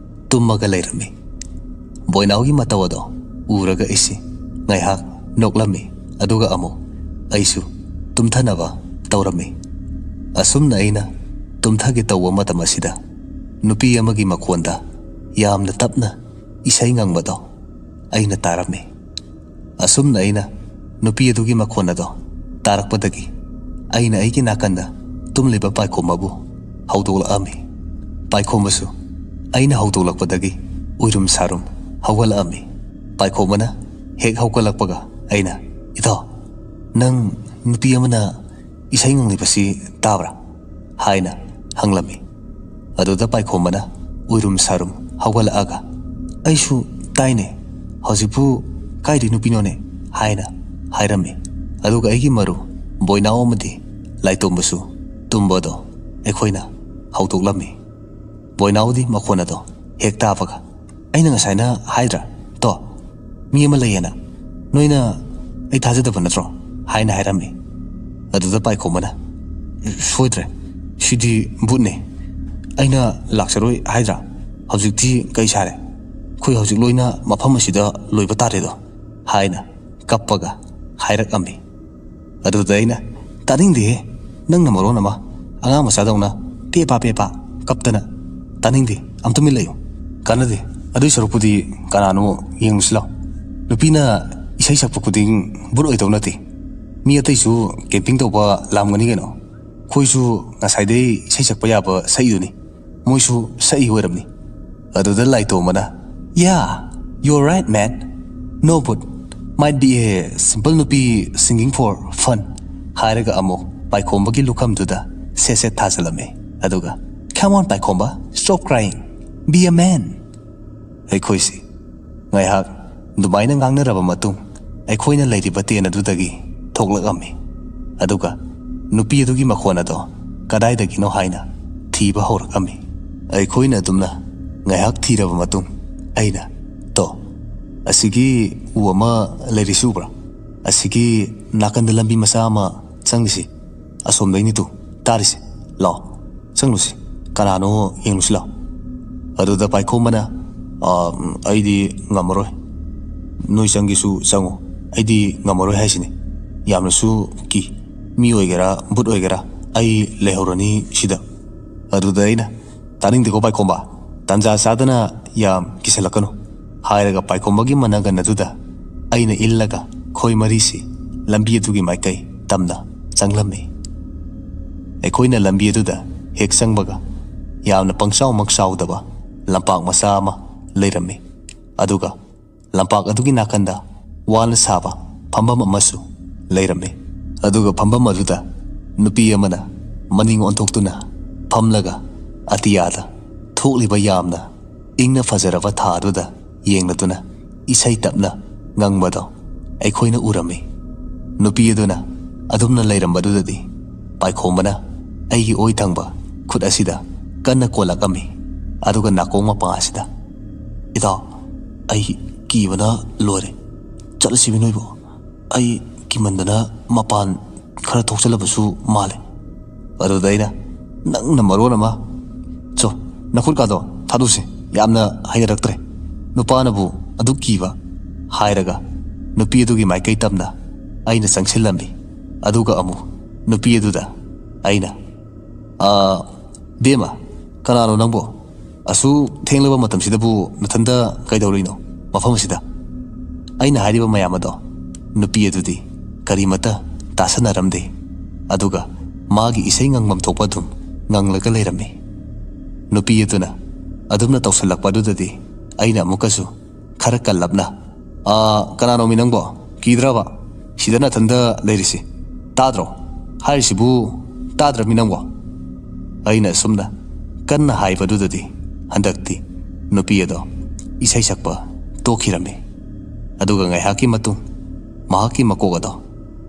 ꯇꯨꯝꯃꯒ ꯂꯩꯔꯝꯃꯤ꯫ ꯕꯣꯏꯅꯥꯎꯒꯤ ꯃꯇꯧ ꯑꯗꯣ ꯎꯔꯒ ꯑꯩꯁꯤ ꯉꯥꯏꯍꯥꯛ ꯅꯣꯛꯂꯝꯃꯤ, ꯑꯗꯨꯒ ꯑꯃꯨꯛ ꯑꯩꯁꯨ ꯇꯨꯝꯊꯅꯕ ꯇꯧꯔꯝꯃꯤ꯫ ꯑꯁꯨꯝꯅ ꯑꯩꯅ ꯇꯨꯝꯊꯒꯦ ꯇꯧꯕ ꯃꯇꯝ ꯑꯁꯤꯗ ꯅꯨꯄꯤ ꯑꯃꯒꯤ ꯃꯈꯣꯟꯗ ꯌꯥꯝꯅ ꯇꯞꯅ ꯏꯁꯩ ꯉꯪꯕꯗꯣ ꯑꯩꯅ ꯇꯥꯔꯝꯃꯤ꯫ ꯑꯁꯨꯝꯅ ꯑꯩꯅ ꯅꯨꯄꯤ ꯑꯗꯨꯒꯤ ꯃꯈꯣꯟ ꯑꯗꯣ ꯇꯥꯔꯛꯄꯗꯒꯤ ꯑꯩꯅ ꯑꯩꯒꯤ ꯅꯥꯀꯟꯗ ꯇꯨꯝꯂꯤꯕ ꯄꯥꯏꯈꯣꯝꯕꯕꯨ ꯍꯧꯗꯣꯛꯂꯛꯑꯝꯃꯤ꯫ ꯄꯥꯏꯈꯣꯝꯕꯁꯨ ꯑꯩꯅ ꯍꯧꯗꯣꯛꯂꯛꯄꯗꯒꯤ ꯎꯏꯔꯨꯝ ꯁꯥꯔꯨꯝ ꯍꯧꯒꯠꯂꯛꯑꯝꯃꯤ꯫ ꯄꯥꯏꯈꯣꯝꯕꯅ ꯍꯦꯛ ꯍꯧꯒꯠꯂꯛꯄꯒ ꯑꯩꯅ, "ꯏꯇꯥꯎ, ꯅꯪ ꯅꯨꯄꯤ ꯑꯃꯅ ꯏꯁꯩ ꯉꯪꯂꯤꯕꯁꯤ ꯇꯥꯕ꯭ꯔꯥ?" ꯍꯥꯏꯅ ꯍꯪꯂꯝꯃꯤ꯫ ꯑꯗꯨꯗ ꯄꯥꯏꯈꯣꯝꯕꯅ ꯎꯏꯔꯨꯝ ꯁꯥꯔꯨꯝ ꯍꯧꯒꯠꯂꯛꯑꯒ, "ꯑꯩꯁꯨ ꯇꯥꯏꯅꯦ, ꯍꯧꯖꯤꯛꯄꯨ ꯀꯥꯏꯗꯩ ꯅꯨꯄꯤꯅꯣꯅꯦ?" ꯍꯥꯏꯅ ꯍꯥꯏꯔꯝꯃꯤ꯫ ꯑꯗꯨꯒ ꯑꯩꯒꯤ ꯃꯔꯨ ꯕꯣꯏꯅꯥꯎ ꯑꯃꯗꯤ ꯂꯥꯏꯇꯣꯝꯕꯁꯨ ꯇꯨꯝꯕꯗꯣ ꯑꯩꯈꯣꯏꯅ ꯍꯧꯗꯣꯛꯂꯝꯃꯤ꯫ ꯕꯣꯏꯅꯥꯎꯗꯤ ꯃꯈꯣꯟ ꯑꯗꯣ ꯍꯦꯛ ꯇꯥꯕꯒ, "ꯑꯩꯅ ꯉꯁꯥꯏꯅ ꯍꯥꯏꯗ꯭ꯔꯥ? ꯇꯣ, ꯃꯤ ꯑꯃ ꯂꯩꯌꯦꯅ꯫ ꯅꯣꯏꯅ ꯑꯩ ꯊꯥꯖꯗꯕ ꯅꯠꯇ꯭ꯔꯣ?" ꯍꯥꯏꯅ ꯍꯥꯏꯔꯝꯃꯤ꯫ ꯑꯗꯨꯗ ꯄꯥꯏꯈꯣꯝꯕꯅ, "ꯁꯣꯏꯗ꯭ꯔꯦ, ꯁꯤꯗꯤ ꯚꯨꯠꯅꯦ꯫ ꯑꯩꯅ ꯂꯥꯛꯆꯔꯣꯏ ꯍꯥꯏꯗ꯭ꯔꯥ? ꯍꯧꯖꯤꯛꯇꯤ ꯀꯩ ꯁꯥꯔꯦ? ꯑꯩꯈꯣꯏ ꯍꯧꯖꯤꯛ ꯂꯣꯏꯅ ꯃꯐꯝ ꯑꯁꯤꯗ ꯂꯣꯏꯕ ꯇꯥꯔꯦꯗꯣ", ꯍꯥꯏꯅ ꯀꯞꯄꯒ ꯍꯥꯏꯔꯛꯑꯝꯃꯤ꯫ ꯑꯗꯨꯗ ꯑꯩꯅ, "ꯇꯥꯅꯤꯡꯗꯦꯍꯦ, ꯅꯪꯅ ꯃꯔꯣꯟ ꯑꯃ ꯑꯉꯥꯡ ꯃꯆꯥꯗꯧꯅ ꯄꯦꯄꯥ ꯄꯦꯄꯥ ꯀꯞꯇꯅ꯫ ꯇꯥꯅꯤꯡꯗꯦ, ꯑꯝꯇ ꯃꯤꯠ ꯂꯩꯌꯨ, ꯀꯥꯟꯅꯗꯦ꯫ ꯑꯗꯨꯏ ꯁꯔꯨꯛꯄꯨꯗꯤ ꯀꯅꯥꯅꯣ ꯌꯦꯡꯉꯨꯁꯤ ꯂꯥꯎ꯫ ꯅꯨꯄꯤꯅ ꯏꯁꯩ ꯁꯛꯄ ꯈꯨꯗꯤꯡ ꯚꯨꯠ ꯑꯣꯏꯗꯧ ꯅꯠꯇꯦ꯫ ꯃꯤ ꯑꯇꯩꯁꯨ ꯀꯦꯝꯄꯤꯡ ꯇꯧꯕ ꯂꯥꯝꯒꯅꯤ ꯀꯩꯅꯣ꯫ ꯑꯩꯈꯣꯏꯁꯨ ꯉꯁꯥꯏꯗꯩ ꯏꯁꯩ ꯁꯛꯄ ꯌꯥꯕ ꯁꯛꯏꯗꯨꯅꯤ꯫ ꯃꯣꯏꯁꯨ ꯁꯛꯏ ꯑꯣꯏꯔꯝꯅꯤ"꯫ ꯑꯗꯨꯗ ꯂꯥꯏꯇꯣꯝꯕꯅ, "Yeah, you're right, man. No, but might be a simple ꯅꯨꯄꯤ singing for fun" ꯍꯥꯏꯔꯒ ꯑꯃꯨꯛ ꯄꯥꯏꯈꯣꯝꯕꯒꯤ ꯂꯨꯈꯝꯗꯨꯗ ꯁꯦꯠ ꯁꯦꯠ ꯊꯥꯖꯤꯜꯂꯝꯃꯤ꯫ ꯑꯗꯨꯒ, "Come on, ꯄꯥꯏꯈꯣꯝꯕ, stop crying. Be a man." ꯑꯩꯈꯣꯏꯁꯤ ꯉꯥꯏꯍꯥꯛ ꯑꯗꯨꯃꯥꯏꯅ ꯉꯥꯡꯅꯔꯕ ꯃꯇꯨꯡ, ꯑꯩꯈꯣꯏꯅ ꯂꯩꯔꯤꯕ ꯇꯦꯟ ꯑꯗꯨꯗꯒꯤ ꯊꯣꯛꯂꯛꯂꯝꯃꯤ꯫ ꯑꯗꯨꯒ ꯅꯨꯄꯤ ꯑꯗꯨꯒꯤ ꯃꯈꯣꯟ ꯑꯗꯣ ꯀꯗꯥꯏꯗꯒꯤꯅꯣ ꯍꯥꯏꯅ ꯊꯤꯕ ꯍꯧꯔꯛꯂꯝꯃꯤ꯫ ꯑꯩꯈꯣꯏꯅ ꯑꯗꯨꯝꯅ ꯉꯥꯏꯍꯥꯛ ꯊꯤꯔꯕ ꯃꯇꯨꯡ, ꯑꯩꯅ, "ꯇꯣ, ꯑꯁꯤꯒꯤ ꯎ ꯑꯃ ꯂꯩꯔꯤꯁꯤ ꯎꯕ꯭ꯔꯥ? ꯑꯁꯤꯒꯤ ꯅꯥꯀꯟꯗ ꯂꯝꯕꯤ ꯃꯆꯥ ꯑꯃ ꯆꯪꯂꯤꯁꯤ, ꯑꯁꯣꯝꯗꯩꯅꯤ ꯇꯨ ꯇꯥꯔꯤꯁꯦ꯫ ꯂꯥꯛꯑꯣ, ꯆꯪꯂꯨꯁꯤ, ꯀꯅꯥꯅꯣ ꯌꯦꯡꯂꯨꯁꯤ ꯂꯥꯛꯑꯣ"꯫ ꯑꯗꯨꯗ ꯄꯥꯏꯈꯣꯝꯕꯅ, "ꯑꯥ, ꯑꯩꯗꯤ ꯉꯝꯃꯔꯣꯏ꯫ ꯅꯣꯏ ꯆꯪꯒꯦꯁꯨ ꯆꯪꯉꯨ, ꯑꯩꯗꯤ ꯉꯝꯃꯔꯣꯏ ꯍꯥꯏꯁꯤꯅꯤ꯫ ꯌꯥꯝꯅꯁꯨ ꯀꯤ꯫ ꯃꯤ ꯑꯣꯏꯒꯦꯔꯥ, ꯚꯨꯠ ꯑꯣꯏꯒꯦꯔꯥ, ꯑꯩ ꯂꯩꯍꯧꯔꯅꯤ ꯁꯤꯗ"꯫ ꯑꯗꯨꯗ ꯑꯩꯅ, "ꯇꯥꯅꯤꯡꯗꯦꯀꯣ ꯄꯥꯏꯈꯣꯝꯕ, ꯇꯥꯟꯖꯥ ꯆꯥꯗꯅ ꯌꯥꯝ ꯀꯤꯁꯜꯂꯛꯀꯅꯨ" ꯍꯥꯏꯔꯒ ꯄꯥꯏꯈꯣꯝꯕꯒꯤ ꯃꯅꯥꯒꯟ ꯑꯗꯨꯗ ꯑꯩꯅ ꯏꯜꯂꯒ ꯈꯣꯏ ꯃꯔꯤꯁꯤ ꯂꯝꯕꯤ ꯑꯗꯨꯒꯤ ꯃꯥꯏꯀꯩ ꯇꯝꯅ ꯆꯪꯂꯝꯃꯤ꯫ ꯑꯩꯈꯣꯏꯅ ꯂꯝꯕꯤ ꯑꯗꯨꯗ ꯍꯦꯛ ꯆꯪꯕꯒ, ꯌꯥꯝꯅ ꯄꯪꯆꯥꯎꯃꯛ ꯆꯥꯎꯗꯕ ꯂꯝꯄꯥꯛ ꯃꯆꯥ ꯑꯃ ꯂꯩꯔꯝꯃꯤ꯫ ꯑꯗꯨꯒ ꯂꯝꯄꯥꯛ ꯑꯗꯨꯒꯤ ꯅꯥꯀꯟꯗ ꯋꯥꯜꯅ ꯁꯥꯕ ꯐꯝꯐꯝ ꯑꯃꯁꯨ ꯂꯩꯔꯝꯃꯤ꯫ ꯑꯗꯨꯒ ꯐꯝꯐꯝ ꯑꯗꯨꯗ ꯅꯨꯄꯤ ꯑꯃꯅ ꯃꯅꯤꯡ ꯑꯣꯟꯊꯣꯛꯇꯨꯅ ꯐꯝꯂꯒ ꯑꯇꯤꯌꯥꯗ ꯊꯣꯛꯂꯤꯕ ꯌꯥꯝꯅ ꯏꯪꯅ ꯐꯖꯔꯕ ꯊꯥ ꯑꯗꯨꯗ ꯌꯦꯡꯂꯗꯨꯅ ꯏꯁꯩ ꯇꯞꯅ ꯉꯪꯕꯗꯣ ꯑꯩꯈꯣꯏꯅ ꯎꯔꯝꯃꯤ꯫ ꯅꯨꯄꯤ ꯑꯗꯨꯅ ꯑꯗꯨꯝꯅ ꯂꯩꯔꯝꯕꯗꯨꯗꯗꯤ ꯄꯥꯏꯈꯣꯝꯕꯅ ꯑꯩꯒꯤ ꯑꯣꯏ ꯊꯪꯕ ꯈꯨꯠ ꯑꯁꯤꯗ ꯀꯟꯅ ꯀꯣꯜꯂꯛꯑꯝꯃꯤ꯫ ꯑꯗꯨꯒ ꯅꯥꯀꯣꯡ ꯃꯄꯥ ꯑꯁꯤꯗ, "ꯏꯇꯥꯎ, ꯑꯩ ꯀꯤꯕꯅ ꯂꯣꯏꯔꯦ꯫ ꯆꯠꯂꯁꯤꯕꯤ ꯅꯣꯏꯕꯨ꯫ ꯑꯩ ꯀꯤꯃꯟꯗꯅ ꯃꯄꯥꯟ ꯈꯔ ꯊꯣꯛꯆꯜꯂꯕꯁꯨ ꯃꯥꯜꯂꯦ꯫" ꯑꯗꯨꯗ ꯑꯩꯅ, "ꯅꯪꯅ ꯃꯔꯣꯟ ꯑꯃ, ꯆꯣ, ꯅꯈꯨꯠꯀꯥꯗꯣ ꯊꯥꯗꯣꯛꯁꯤ, ꯌꯥꯝꯅ ꯍꯩꯅꯔꯛꯇ꯭ꯔꯦ꯫ ꯅꯨꯄꯥꯅꯕꯨ ꯑꯗꯨꯛ ꯀꯤꯕ?" ꯍꯥꯏꯔꯒ ꯅꯨꯄꯤ ꯑꯗꯨꯒꯤ ꯃꯥꯏꯀꯩ ꯇꯝꯅ ꯑꯩꯅ ꯆꯪꯁꯤꯜꯂꯝꯃꯤ꯫ ꯑꯗꯨꯒ ꯑꯃꯨꯛ ꯅꯨꯄꯤ ꯑꯗꯨꯗ ꯑꯩꯅ, "ꯑꯥ, ꯕꯦꯝꯃ, ꯀꯅꯥꯅꯣ ꯅꯪꯕꯣ? ꯑꯁꯨꯛ ꯊꯦꯡꯂꯕ ꯃꯇꯝꯁꯤꯗꯕꯨ ꯅꯊꯟꯇ ꯀꯩꯗꯧꯔꯤꯅꯣ ꯃꯐꯝ ꯑꯁꯤꯗ?" ꯑꯩꯅ ꯍꯥꯏꯔꯤꯕ ꯃꯌꯥꯝ ꯑꯗꯣ ꯅꯨꯄꯤ ꯑꯗꯨꯗꯤ ꯀꯔꯤꯃꯠꯇ ꯇꯥꯁꯟꯅꯔꯝꯗꯦ꯫ ꯑꯗꯨꯒ ꯃꯥꯒꯤ ꯏꯁꯩ ꯉꯪꯐꯝ ꯊꯣꯛꯄ ꯑꯗꯨꯝ ꯉꯪꯂꯒ ꯂꯩꯔꯝꯃꯤ꯫ ꯅꯨꯄꯤ ꯑꯗꯨꯅ ꯑꯗꯨꯝꯅ ꯇꯧꯁꯜꯂꯛꯄ ꯑꯗꯨꯗꯗꯤ ꯑꯩꯅ ꯑꯃꯨꯛꯀꯁꯨ ꯈꯔ ꯀꯜꯂꯞꯅ, "ꯑꯥ, ꯀꯅꯥꯅꯣꯃꯤ ꯅꯪꯕꯣ? ꯀꯤꯗ꯭ꯔꯕ? ꯁꯤꯗ ꯅꯊꯟꯗ ꯂꯩꯔꯤꯁꯤ꯫ ꯇꯥꯗ꯭ꯔꯣ? ꯍꯥꯏꯔꯤꯁꯤꯕꯨ ꯇꯥꯗ꯭ꯔꯃꯤ ꯅꯪꯕꯣ?" ꯑꯩꯅ ꯑꯁꯨꯝꯅ ꯀꯟꯅ ꯍꯥꯏꯕꯗꯨꯗꯗꯤ ꯍꯟꯗꯛꯇꯤ ꯅꯨꯄꯤ ꯑꯗꯣ ꯏꯁꯩ ꯁꯛꯄ ꯇꯣꯛꯈꯤꯔꯝꯃꯤ꯫ ꯑꯗꯨꯒ ꯉꯥꯏꯍꯥꯛꯀꯤ ꯃꯇꯨꯡ ꯃꯍꯥꯛꯀꯤ ꯃꯀꯣꯛ ꯑꯗꯣ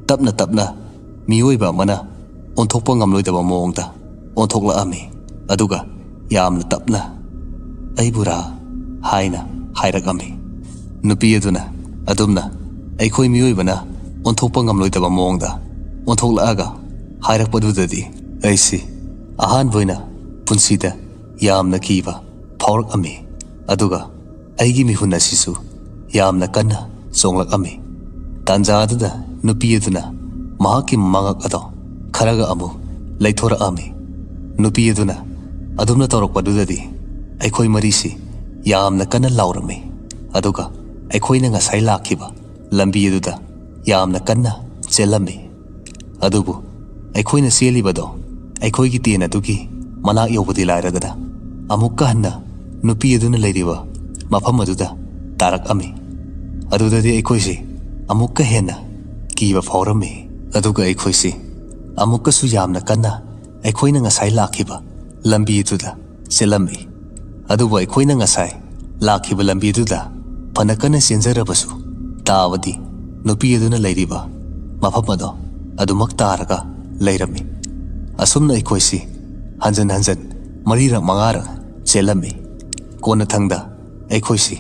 ꯇꯞꯅ ꯇꯞꯅ ꯃꯤꯑꯣꯏꯕ ꯑꯃꯅ ꯑꯣꯟꯊꯣꯛꯄ ꯉꯝꯂꯣꯏꯗꯕ ꯃꯑꯣꯡꯗ ꯑꯣꯟꯊꯣꯛꯂꯛꯑꯝꯃꯤ꯫ ꯑꯗꯨꯒ ꯌꯥꯝꯅ ꯇꯞꯅ, "ꯑꯩꯕꯨꯔꯥ?" ꯍꯥꯏꯅ ꯍꯥꯏꯔꯛꯑꯝꯃꯤ꯫ ꯅꯨꯄꯤ ꯑꯗꯨꯅ ꯑꯗꯨꯝꯅ ꯑꯩꯈꯣꯏ ꯃꯤꯑꯣꯏꯕꯅ ꯑꯣꯟꯊꯣꯛꯄ ꯉꯝꯂꯣꯏꯗꯕ ꯃꯑꯣꯡꯗ ꯑꯣꯟꯊꯣꯛꯂꯛꯑꯒ ꯍꯥꯏꯔꯛꯄꯗꯨꯗꯗꯤ ꯑꯩꯁꯤ ꯑꯍꯥꯟꯕ ꯑꯣꯏꯅ ꯄꯨꯟꯁꯤꯗ ꯌꯥꯝꯅ ꯀꯤꯕ ꯐꯥꯎꯔꯛꯑꯝꯃꯤ꯫ ꯑꯗꯨꯒ ꯑꯩꯒꯤ ꯃꯤꯍꯨꯟ ꯑꯁꯤꯁꯨ ꯌꯥꯝꯅ ꯀꯟꯅ ꯆꯣꯡꯂꯛꯑꯝꯃꯤ꯫ ꯇꯥꯟꯖꯥ ꯑꯗꯨꯗ ꯅꯨꯄꯤ ꯑꯗꯨꯅ ꯃꯍꯥꯛꯀꯤ ꯃꯉꯛ ꯑꯗꯣ ꯈꯔꯒ ꯑꯃꯨꯛ ꯂꯩꯊꯣꯔꯛꯑꯝꯃꯤ꯫ ꯅꯨꯄꯤ ꯑꯗꯨꯅ ꯑꯗꯨꯝꯅ ꯇꯧꯔꯛꯄꯗꯨꯗꯗꯤ ꯑꯩꯈꯣꯏ ꯃꯔꯤꯁꯤ ꯌꯥꯝꯅ ꯀꯟꯅ ꯂꯥꯎꯔꯝꯃꯤ꯫ ꯑꯗꯨꯒ ꯑꯩꯈꯣꯏꯅ ꯉꯁꯥꯏ ꯂꯥꯛꯈꯤꯕ ꯂꯝꯕꯤ ꯑꯗꯨꯗ ꯌꯥꯝꯅ ꯀꯟꯅ ꯆꯦꯜꯂꯝꯃꯤ꯫ ꯑꯗꯨꯕꯨ ꯑꯩꯈꯣꯏꯅ ꯆꯦꯜꯂꯤꯕꯗꯣ ꯑꯩꯈꯣꯏꯒꯤ ꯇꯦꯟ ꯑꯗꯨꯒꯤ ꯃꯅꯥꯛ ꯌꯧꯕꯗꯤ ꯂꯥꯏꯔꯗꯅ, ꯑꯃꯨꯛꯀ ꯍꯟꯅ ꯅꯨꯄꯤ ꯑꯗꯨꯅ ꯂꯩꯔꯤꯕ ꯃꯐꯝ ꯑꯗꯨꯗ ꯇꯥꯔꯛꯑꯝꯃꯤ꯫ ꯑꯗꯨꯗꯗꯤ ꯑꯩꯈꯣꯏꯁꯤ ꯑꯃꯨꯛꯀ ꯍꯦꯟꯅ ꯀꯤꯕ ꯐꯥꯎꯔꯝꯃꯤ꯫ ꯑꯗꯨꯒ ꯑꯩꯈꯣꯏꯁꯤ ꯑꯃꯨꯛꯀꯁꯨ ꯌꯥꯝꯅ ꯀꯟꯅ ꯑꯩꯈꯣꯏꯅ ꯉꯁꯥꯏ ꯂꯥꯛꯈꯤꯕ ꯂꯝꯕꯤꯗꯨꯗ ꯆꯦꯜꯂꯝꯃꯤ꯫ ꯑꯗꯨꯕꯨ ꯑꯩꯈꯣꯏꯅ ꯉꯁꯥꯏ ꯂꯥꯛꯈꯤꯕ ꯂꯝꯕꯤꯗꯨꯗ ꯐꯅ ꯀꯟꯅ ꯆꯦꯟꯖꯔꯕꯁꯨ, ꯇꯥꯕꯗꯤ ꯅꯨꯄꯤ ꯑꯗꯨꯅ ꯂꯩꯔꯤꯕ ꯃꯐꯝ ꯑꯗꯣ ꯑꯗꯨꯃꯛ ꯇꯥꯔꯒ ꯂꯩꯔꯝꯃꯤ꯫ ꯑꯁꯨꯝꯅ ꯑꯩꯈꯣꯏꯁꯤ ꯍꯟꯖꯟ ꯍꯟꯖꯟ ꯃꯔꯤꯔꯛ ꯃꯉꯥꯔꯛ ꯆꯦꯜꯂꯝꯃꯤ꯫ ꯀꯣꯟꯅꯊꯪꯗ ꯑꯩꯈꯣꯏꯁꯤ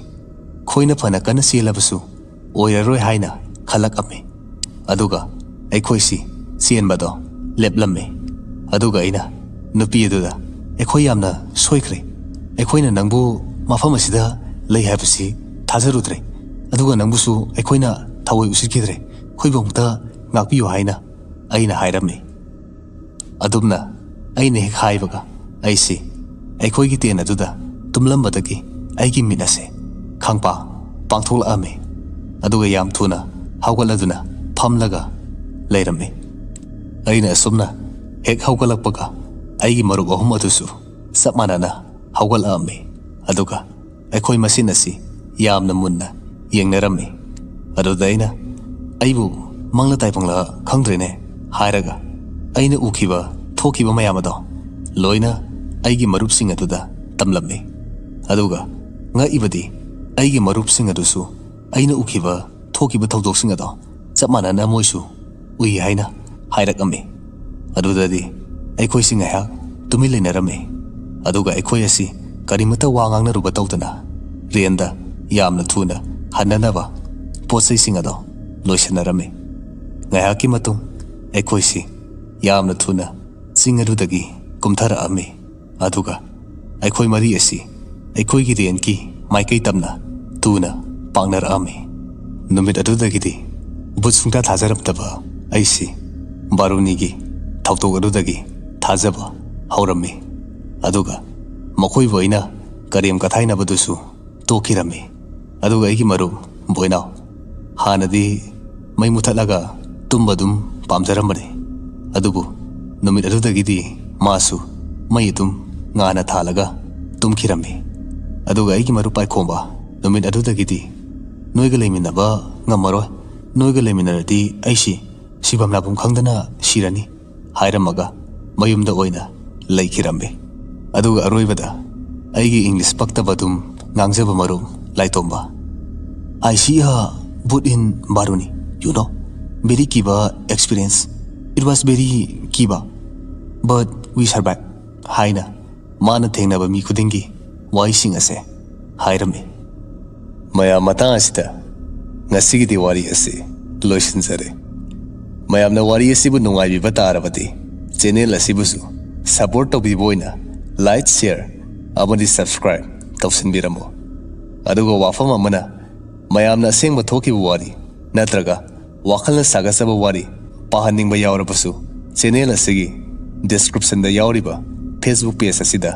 ꯈꯣꯏꯅ ꯐꯅ ꯀꯟꯅ ꯆꯦꯜꯂꯕꯁꯨ ꯑꯣꯏꯔꯔꯣꯏ ꯍꯥꯏꯅ ꯈꯜꯂꯛꯑꯝꯃꯤ꯫ ꯑꯗꯨꯒ ꯑꯩꯈꯣꯏꯁꯤ ꯆꯦꯟꯕꯗꯣ ꯂꯦꯞꯂꯝꯃꯤ꯫ ꯑꯗꯨꯒ ꯑꯩꯅ ꯅꯨꯄꯤ ꯑꯗꯨꯗ, "ꯑꯩꯈꯣꯏ ꯌꯥꯝꯅ ꯁꯣꯏꯈ꯭ꯔꯦ꯫ ꯑꯩꯈꯣꯏꯅ ꯅꯪꯕꯨ ꯃꯐꯝ ꯑꯁꯤꯗ ꯂꯩ ꯍꯥꯏꯕꯁꯤ ꯊꯥꯖꯔꯨꯗ꯭ꯔꯦ꯫ ꯑꯗꯨꯒ ꯅꯪꯕꯨꯁꯨ ꯑꯩꯈꯣꯏꯅ ꯊꯑꯣꯏ ꯎꯁꯤꯠꯈꯤꯗ꯭ꯔꯦ꯫ ꯑꯩꯈꯣꯏꯕꯨ ꯑꯃꯨꯛꯇ ꯉꯥꯛꯄꯤꯌꯨ" ꯍꯥꯏꯅ ꯑꯩꯅ ꯍꯥꯏꯔꯝꯃꯤ꯫ ꯑꯗꯨꯝꯅ ꯑꯩꯅ ꯍꯦꯛ ꯍꯥꯏꯕꯒ, ꯑꯩꯁꯤ ꯑꯩꯈꯣꯏꯒꯤ ꯇꯦꯟ ꯑꯗꯨꯗ ꯇꯨꯝꯂꯝꯕꯗꯒꯤ ꯑꯩꯒꯤ ꯃꯤꯠ ꯑꯁꯦ ꯈꯪꯄꯥ ꯄꯥꯡꯊꯣꯛꯂꯛꯑꯝꯃꯤ꯫ ꯑꯗꯨꯒ ꯌꯥꯝ ꯊꯨꯅ ꯍꯧꯒꯠꯂꯗꯨꯅ ꯐꯝꯂꯒ ꯂꯩꯔꯝꯃꯤ꯫ ꯑꯩꯅ ꯑꯁꯨꯝꯅ ꯍꯦꯛ ꯍꯧꯒꯠꯂꯛꯄꯒ, ꯑꯩꯒꯤ ꯃꯔꯨꯞ ꯑꯍꯨꯝ ꯑꯗꯨꯁꯨ ꯆꯞ ꯃꯥꯟꯅꯅ ꯍꯧꯒꯠꯂꯛꯑꯝꯃꯤ꯫ ꯑꯗꯨꯒ ꯑꯩꯈꯣꯏ ꯃꯁꯦꯟ ꯑꯁꯤ ꯌꯥꯝꯅ ꯃꯨꯟꯅ ꯌꯦꯡꯅꯔꯝꯃꯤ꯫ ꯑꯗꯨꯗ ꯑꯩꯅ, "ꯑꯩꯕꯨ ꯃꯪꯂ ꯇꯥꯏꯕꯪꯂ ꯈꯪꯗ꯭ꯔꯦꯅꯦ" ꯍꯥꯏꯔꯒ, ꯑꯩꯅ ꯎꯈꯤꯕ ꯊꯣꯛꯈꯤꯕ ꯃꯌꯥꯝ ꯑꯗꯣ ꯂꯣꯏꯅ ꯑꯩꯒꯤ ꯃꯔꯨꯞꯁꯤꯡ ꯑꯗꯨꯗ ꯇꯝꯂꯝꯃꯤ꯫ ꯑꯗꯨꯒ ꯉꯛꯏꯕꯗꯤ, ꯑꯩꯒꯤ ꯃꯔꯨꯞꯁꯤꯡ ꯑꯗꯨꯁꯨ ꯑꯩꯅ ꯎꯈꯤꯕ ꯊꯣꯛꯈꯤꯕ ꯊꯧꯗꯣꯛꯁꯤꯡ ꯑꯗꯣ ꯆꯞ ꯃꯥꯟꯅꯅ ꯃꯣꯏꯁꯨ ꯎꯏ ꯍꯥꯏꯅ ꯍꯥꯏꯔꯛꯂꯝꯃꯤ꯫ ꯑꯗꯨꯗꯗꯤ ꯑꯩꯈꯣꯏꯁꯤ ꯉꯥꯏꯍꯥꯛ ꯇꯨꯃꯤꯟ ꯂꯩꯅꯔꯝꯃꯤ꯫ ꯑꯗꯨꯒ ꯑꯩꯈꯣꯏ ꯑꯁꯤ ꯀꯔꯤꯃꯠꯇ ꯋꯥ ꯉꯥꯡꯅꯔꯨꯕ ꯇꯧꯗꯅ ꯔꯦꯟꯗ ꯌꯥꯝꯅ ꯊꯨꯅ ꯍꯟꯅꯅꯕ ꯄꯣꯠ ꯆꯩꯁꯤꯡ ꯑꯗꯣ ꯂꯣꯏꯁꯤꯟꯅꯔꯝꯃꯤ꯫ ꯉꯥꯏꯍꯥꯛꯀꯤ ꯃꯇꯨꯡ ꯑꯩꯈꯣꯏꯁꯤ ꯌꯥꯝꯅ ꯊꯨꯅ ꯆꯤꯡ ꯑꯗꯨꯗꯒꯤ ꯀꯨꯝꯊꯔꯛꯂꯝꯃꯤ꯫ ꯑꯗꯨꯒ ꯑꯩꯈꯣꯏ ꯃꯔꯤ ꯑꯁꯤ ꯑꯩꯈꯣꯏꯒꯤ ꯔꯦꯟꯀꯤ ꯃꯥꯏꯀꯩ ꯇꯝꯅ ꯊꯨꯅ ꯄꯥꯡꯅꯔꯛꯂꯝꯃꯤ꯫ ꯅꯨꯃꯤꯠ ꯑꯗꯨꯗꯒꯤꯗꯤ ꯚꯨꯠ ꯁꯨꯡꯊꯥ ꯊꯥꯖꯔꯝꯗꯕ ꯑꯩꯁꯤ ꯕꯥꯔꯨꯅꯤꯒꯤ ꯊꯧꯗꯣꯛ ꯑꯗꯨꯗꯒꯤ ꯊꯥꯖꯕ ꯍꯧꯔꯝꯃꯤ꯫ ꯑꯗꯨꯒ ꯃꯈꯣꯏꯕꯨ ꯑꯩꯅ ꯀꯔꯦꯝ ꯀꯊꯥꯏꯅꯕꯗꯨꯁꯨ ꯇꯣꯛꯈꯤꯔꯝꯃꯤ꯫ ꯑꯗꯨꯒ ꯑꯩꯒꯤ ꯃꯔꯨꯞ ꯕꯣꯏꯅꯥꯎ, ꯍꯥꯟꯅꯗꯤ ꯃꯩ ꯃꯨꯊꯠꯂꯒ ꯇꯨꯝꯕ ꯑꯗꯨꯝ ꯄꯥꯝꯖꯔꯝꯕꯅꯤ꯫ ꯑꯗꯨꯕꯨ ꯅꯨꯃꯤꯠ ꯑꯗꯨꯗꯒꯤꯗꯤ ꯃꯥꯁꯨ ꯃꯩ ꯑꯗꯨꯝ ꯉꯥꯟꯅ ꯊꯥꯜꯂꯒ ꯇꯨꯝꯈꯤꯔꯝꯃꯤ꯫ ꯑꯗꯨꯒ ꯑꯩꯒꯤ ꯃꯔꯨꯞ ꯄꯥꯏꯈꯣꯝꯕ ꯅꯨꯃꯤꯠ ꯑꯗꯨꯗꯒꯤꯗꯤ "ꯅꯣꯏꯒ ꯂꯩꯃꯤꯟꯅꯕ ꯉꯝꯃꯔꯣꯏ, ꯅꯣꯏꯒ ꯂꯩꯃꯤꯟꯅꯔꯗꯤ ꯑꯩꯁꯤ ꯁꯤꯐꯝ ꯂꯥꯛꯐꯝ ꯈꯪꯗꯅ ꯁꯤꯔꯅꯤ" ꯍꯥꯏꯔꯝꯃꯒ ꯃꯌꯨꯝꯗ ꯑꯣꯏꯅ ꯂꯩꯈꯤꯔꯝꯃꯤ꯫ ꯑꯗꯨꯒ ꯑꯔꯣꯏꯕꯗ ꯑꯩꯒꯤ ꯏꯪꯂꯤꯁ ꯄꯛꯇꯕ ꯑꯗꯨꯝ ꯉꯥꯡꯖꯕ ꯃꯔꯨꯞ ꯂꯥꯏꯇꯣꯝꯕ꯫ I see a boot in Baruni, you know, very kiba experience. It was very kiba, but we survived ꯍꯥꯏꯅ ꯃꯥꯅ ꯊꯦꯡꯅꯕ ꯃꯤ ꯈꯨꯗꯤꯡꯒꯤ ꯋꯥꯍꯩꯁꯤꯡ ꯑꯁꯦ ꯍꯥꯏꯔꯝꯃꯤ꯫ ꯃꯌꯥꯝ, ꯃꯇꯥꯡ ꯑꯁꯤꯗ ꯉꯁꯤꯒꯤꯗꯤ ꯋꯥꯔꯤ ꯑꯁꯤ ꯂꯣꯏꯁꯤꯟꯖꯔꯦ꯫ ꯃꯌꯥꯝꯅ ꯋꯥꯔꯤ ꯑꯁꯤꯕꯨ ꯅꯨꯡꯉꯥꯏꯕꯤꯕ ꯇꯥꯔꯕꯗꯤ ꯆꯦꯅꯦꯜ ꯑꯁꯤꯕꯨꯁꯨ ꯁꯄꯣꯔꯠ ꯇꯧꯕꯤꯕ ꯑꯣꯏꯅ ꯂꯥꯏꯛ, ꯁꯤꯌꯔ ꯑꯃꯗꯤ ꯁꯕꯁꯀ꯭ꯔꯥꯏꯕ ꯇꯧꯁꯤꯟꯕꯤꯔꯝꯃꯨ꯫ ꯑꯗꯨꯒ ꯋꯥꯐꯝ ꯑꯃꯅ, ꯃꯌꯥꯝꯅ ꯑꯁꯦꯡꯕ ꯊꯣꯛꯈꯤꯕ ꯋꯥꯔꯤ ꯅꯠꯇ꯭ꯔꯒ ꯋꯥꯈꯜꯅ ꯁꯥꯒꯠꯆꯕ ꯋꯥꯔꯤ ꯄꯥꯍꯟꯅꯤꯡꯕ ꯌꯥꯎꯔꯕꯁꯨ ꯆꯦꯅꯦꯜ ꯑꯁꯤꯒꯤ ꯗꯤꯁꯀ꯭ꯔꯤꯞꯁꯟꯗ ꯌꯥꯎꯔꯤꯕ ꯐꯦꯁꯕꯨꯛ ꯄꯦꯖ ꯑꯁꯤꯗ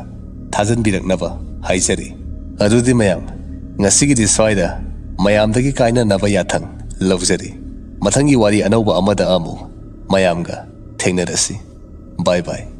ꯊꯥꯖꯟꯕꯤꯔꯛꯅꯕ ꯍꯥꯏꯖꯔꯤ꯫ ꯑꯗꯨꯗꯤ ꯃꯌꯥꯝ, ꯉꯁꯤꯒꯤꯗꯤ ꯁ꯭ꯋꯥꯏꯗ ꯃꯌꯥꯝꯗꯒꯤ ꯀꯥꯏꯅꯅꯕ ꯌꯥꯊꯪ ꯂꯧꯖꯔꯤ꯫ ꯃꯊꯪꯒꯤ ꯋꯥꯔꯤ ꯑꯅꯧꯕ ꯑꯃꯗ ꯑꯃꯨꯛ ꯃꯌꯥꯝꯒ ꯊꯦꯡꯅꯔꯁꯤ꯫ ꯕꯥꯏ ꯕꯥꯏ꯫